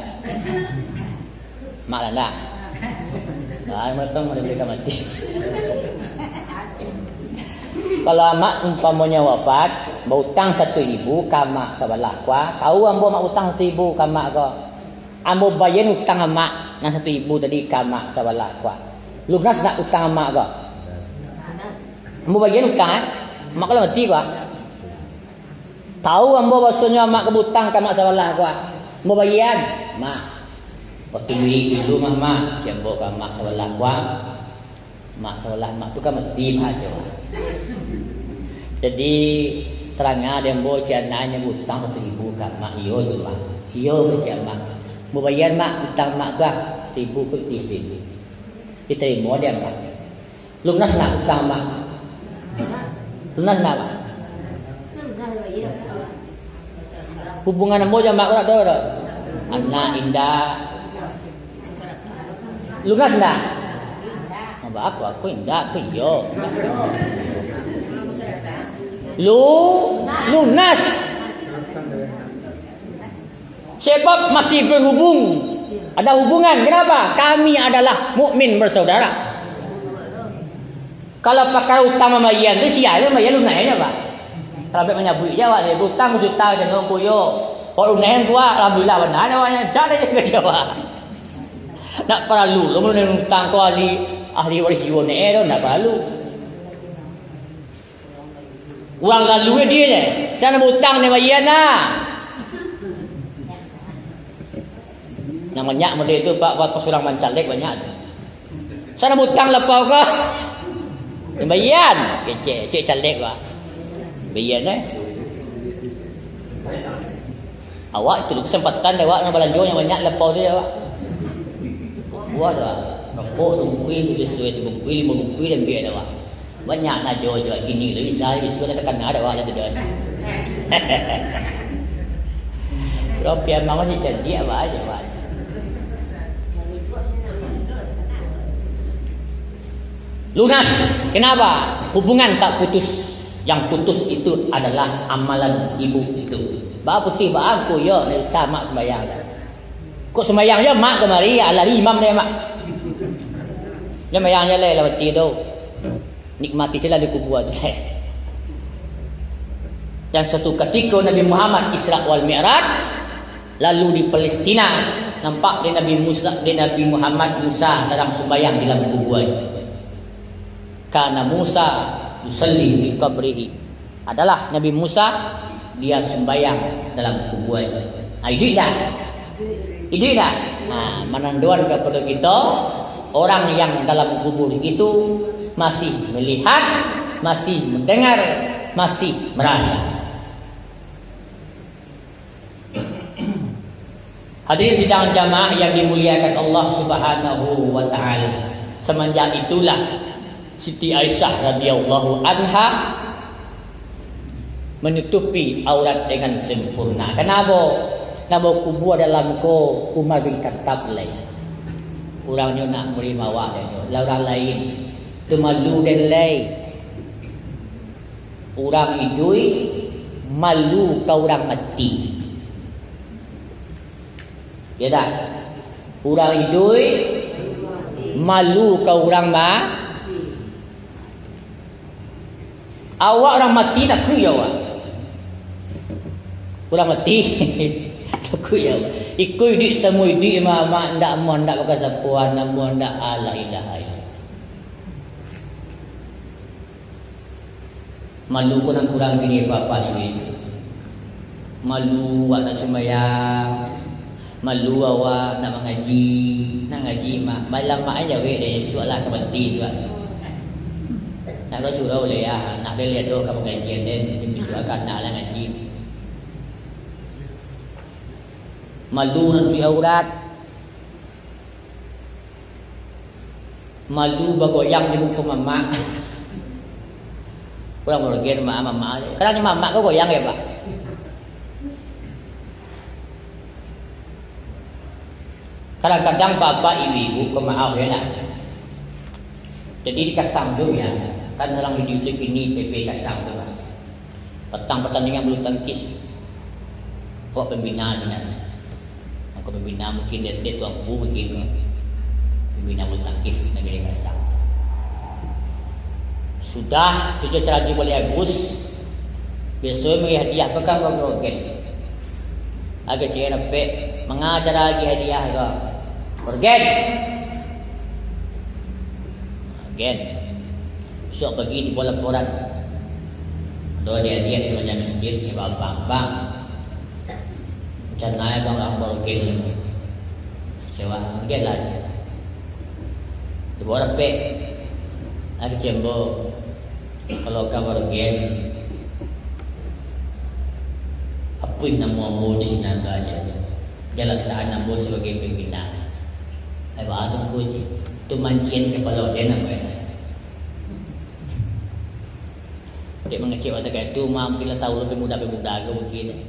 Mak Landa. Ah, mereka mau diberikan mati. Kalau amak umpamanya wafat, bautang satu ribu ka amak sabalah, kua, tahu ambo amak utang satu ribu ka amak ko. Ambo bayia utang amak nan satu ribu tadi ka amak sabalah, kua. Lunas ndak utang amak ko? Ambo bayia utang, eh? Amak ko lah mati, kua. Tahu ambo bahasonyo amak ka bautang ka amak sabalah, kua. Ambo bayia, Mak. Waktu duit dulu mah, Mak. Cek ambo ka amak sabalah, kua. Mak sabalah amak tu kan mati, Mak, cek. Jadi, tarang dek ambo, cek anak nyo bautang satu ribu ka amak, iyo tu, Mak. Iyo, cek amak. Ambo bayia, Mak, utang amak tu, ah. Saribu pitih, pitih. Ditarimo dek amak. Lunas ndak utang amak? Lunas ndak, Mak? Hubungan ambo jo amak ko ndak ado doh? Anak, indak. Lunas ndak? Amak aku, aku indak, aku iyo. Lu-, lunas. Sebab masih berhubung. Ada hubungan. Kenapa? Kami adalah mukmin bersaudara. Kalau pakara utang mambayia tu, sia nan mambayia, lunainyo, Pak. Kalau banyak manyabuik je awak, utang juta, jangan koyo. Kok lunain kuat, alhamdulillah, bana awaknyo. Cak dah jaga awak. Ndak paralu lo malunain utang ko ahli, ahli waris jiwo ne, eh, tu ndak paralu. Urang lalu dia je. Sia nan bautang ni bayia nah. Nan banyak model tu, Pak, pas urang mancalek banyak tu. Sia nan bautang lapau ko. Ni bayia. Kecek, cek calek, Pak. Bayia, eh. Awak tu kesempatan dek awak nak balanjo yang banyak lapau tu, awak. Buah tu, rokok tu bungkuih, tu sesuai sebungkuih, lima bungkuih dan biar awak. Banyak nak jual-jual kini tu bisa, bisa nak terkenal dek awak lah tu dah. Ropi amang masih cantik awak aja, awak. Lunas. Kenapa? Hubungan tak putus. Yang putus itu adalah amalan ibu itu. Ba putih ba angku, yo, ndak bisa mak sembahyang. Kok sembahyang je mak kamari, ah, lari imam deh, mak. Dia sembahyang je lah, lah mati tu. Nikmati sajolah di kubua tu, deh. Dan suatu katiko Nabi Muhammad Isra wal Mi'raj, lalu di Palestina, nampak di Nabi Musa, di Nabi Muhammad Musa sadang sumbayang di dalam kubua. Kana Musa yusalli fi qabrihi. Adalah Nabi Musa, dia sumbayang dalam kubua. Ah, iduik dak? Iduik dak? Nah, manandoan kapado kito, orang yang dalam kubur itu masih melihat, masih mendengar, masih merasa. Hadirin sidang jamaah yang dimuliakan Allah Subhanahu wa Ta'ala. Semenjak itulah Siti Aisyah radhiyallahu anha menutupi aurat dengan sempurna. Kenapa? Namo kubua dalam ko Umar bin Khattab lai. Urang nyo nak mari mawak dek nyo, lah urang lain. Tu malu den lai. Urang iduik malu ka urang mati. Ya dak? Urang iduik malu ka urang ma-, awak urang mati takuik awak. Urang mati takuik awak. Iko iduik samo iduik, mak, mak ndak amuah ndak bakasapoan, amuah ndak, la ilaha illallah. Malu ko nan kurang kini, Bapak Ibu. Malu awak nak sumbayang, malu awak nak mangaji, nak ngaji mak, malam mak aja weh deh, suak lah ka mati suak. Nak ka surau leh ya, nak deh lihat doh ka pangajian den, bisuak ka nak lah ngaji. Malu nak tutuik aurat. Malu bagoyang di muko mamak. Urang barogen mamak, mamak. Kadang mamak ko goyang ya, Pak. Kadang-kadang bapak ibu-ibu ko maaf ya lah. Jadi di Kasang tu ya, kan urang iduik-iduik kini P P Kasang tu lah. Patang patandingan bulu tangkis. Kok pembina sinan. Mako pembina mungkin dek, dek tuanku mungkin. Pembina bulu tangkis nagari Kasang. Sudah tujuah acara Rajo Balai Agus, biaso mari hadiah ko kan barogen. Agak cewek dapek, manga acara agi hadiah ko. Barogen. Barogen. Bisuak pagi tibo laporan. Ado adik-adik di Banjar Masjid, di Bambang. Bang, rencana bang, bang, barogen. Sewa, barogen lah. Tibo dapek. Lagi cembo. Kalau ka barogen, apuih namo ambo di sinan tu aja. Jan lah tahan ambo sabagai pimpinan. Ai, baa tu, Ngku, cik. Tu mancian kapalo den, ambo, ya. Dek mangecek watak kaitu, mah, mungkin lah tahu lah pemuda-pemuda ko mungkin.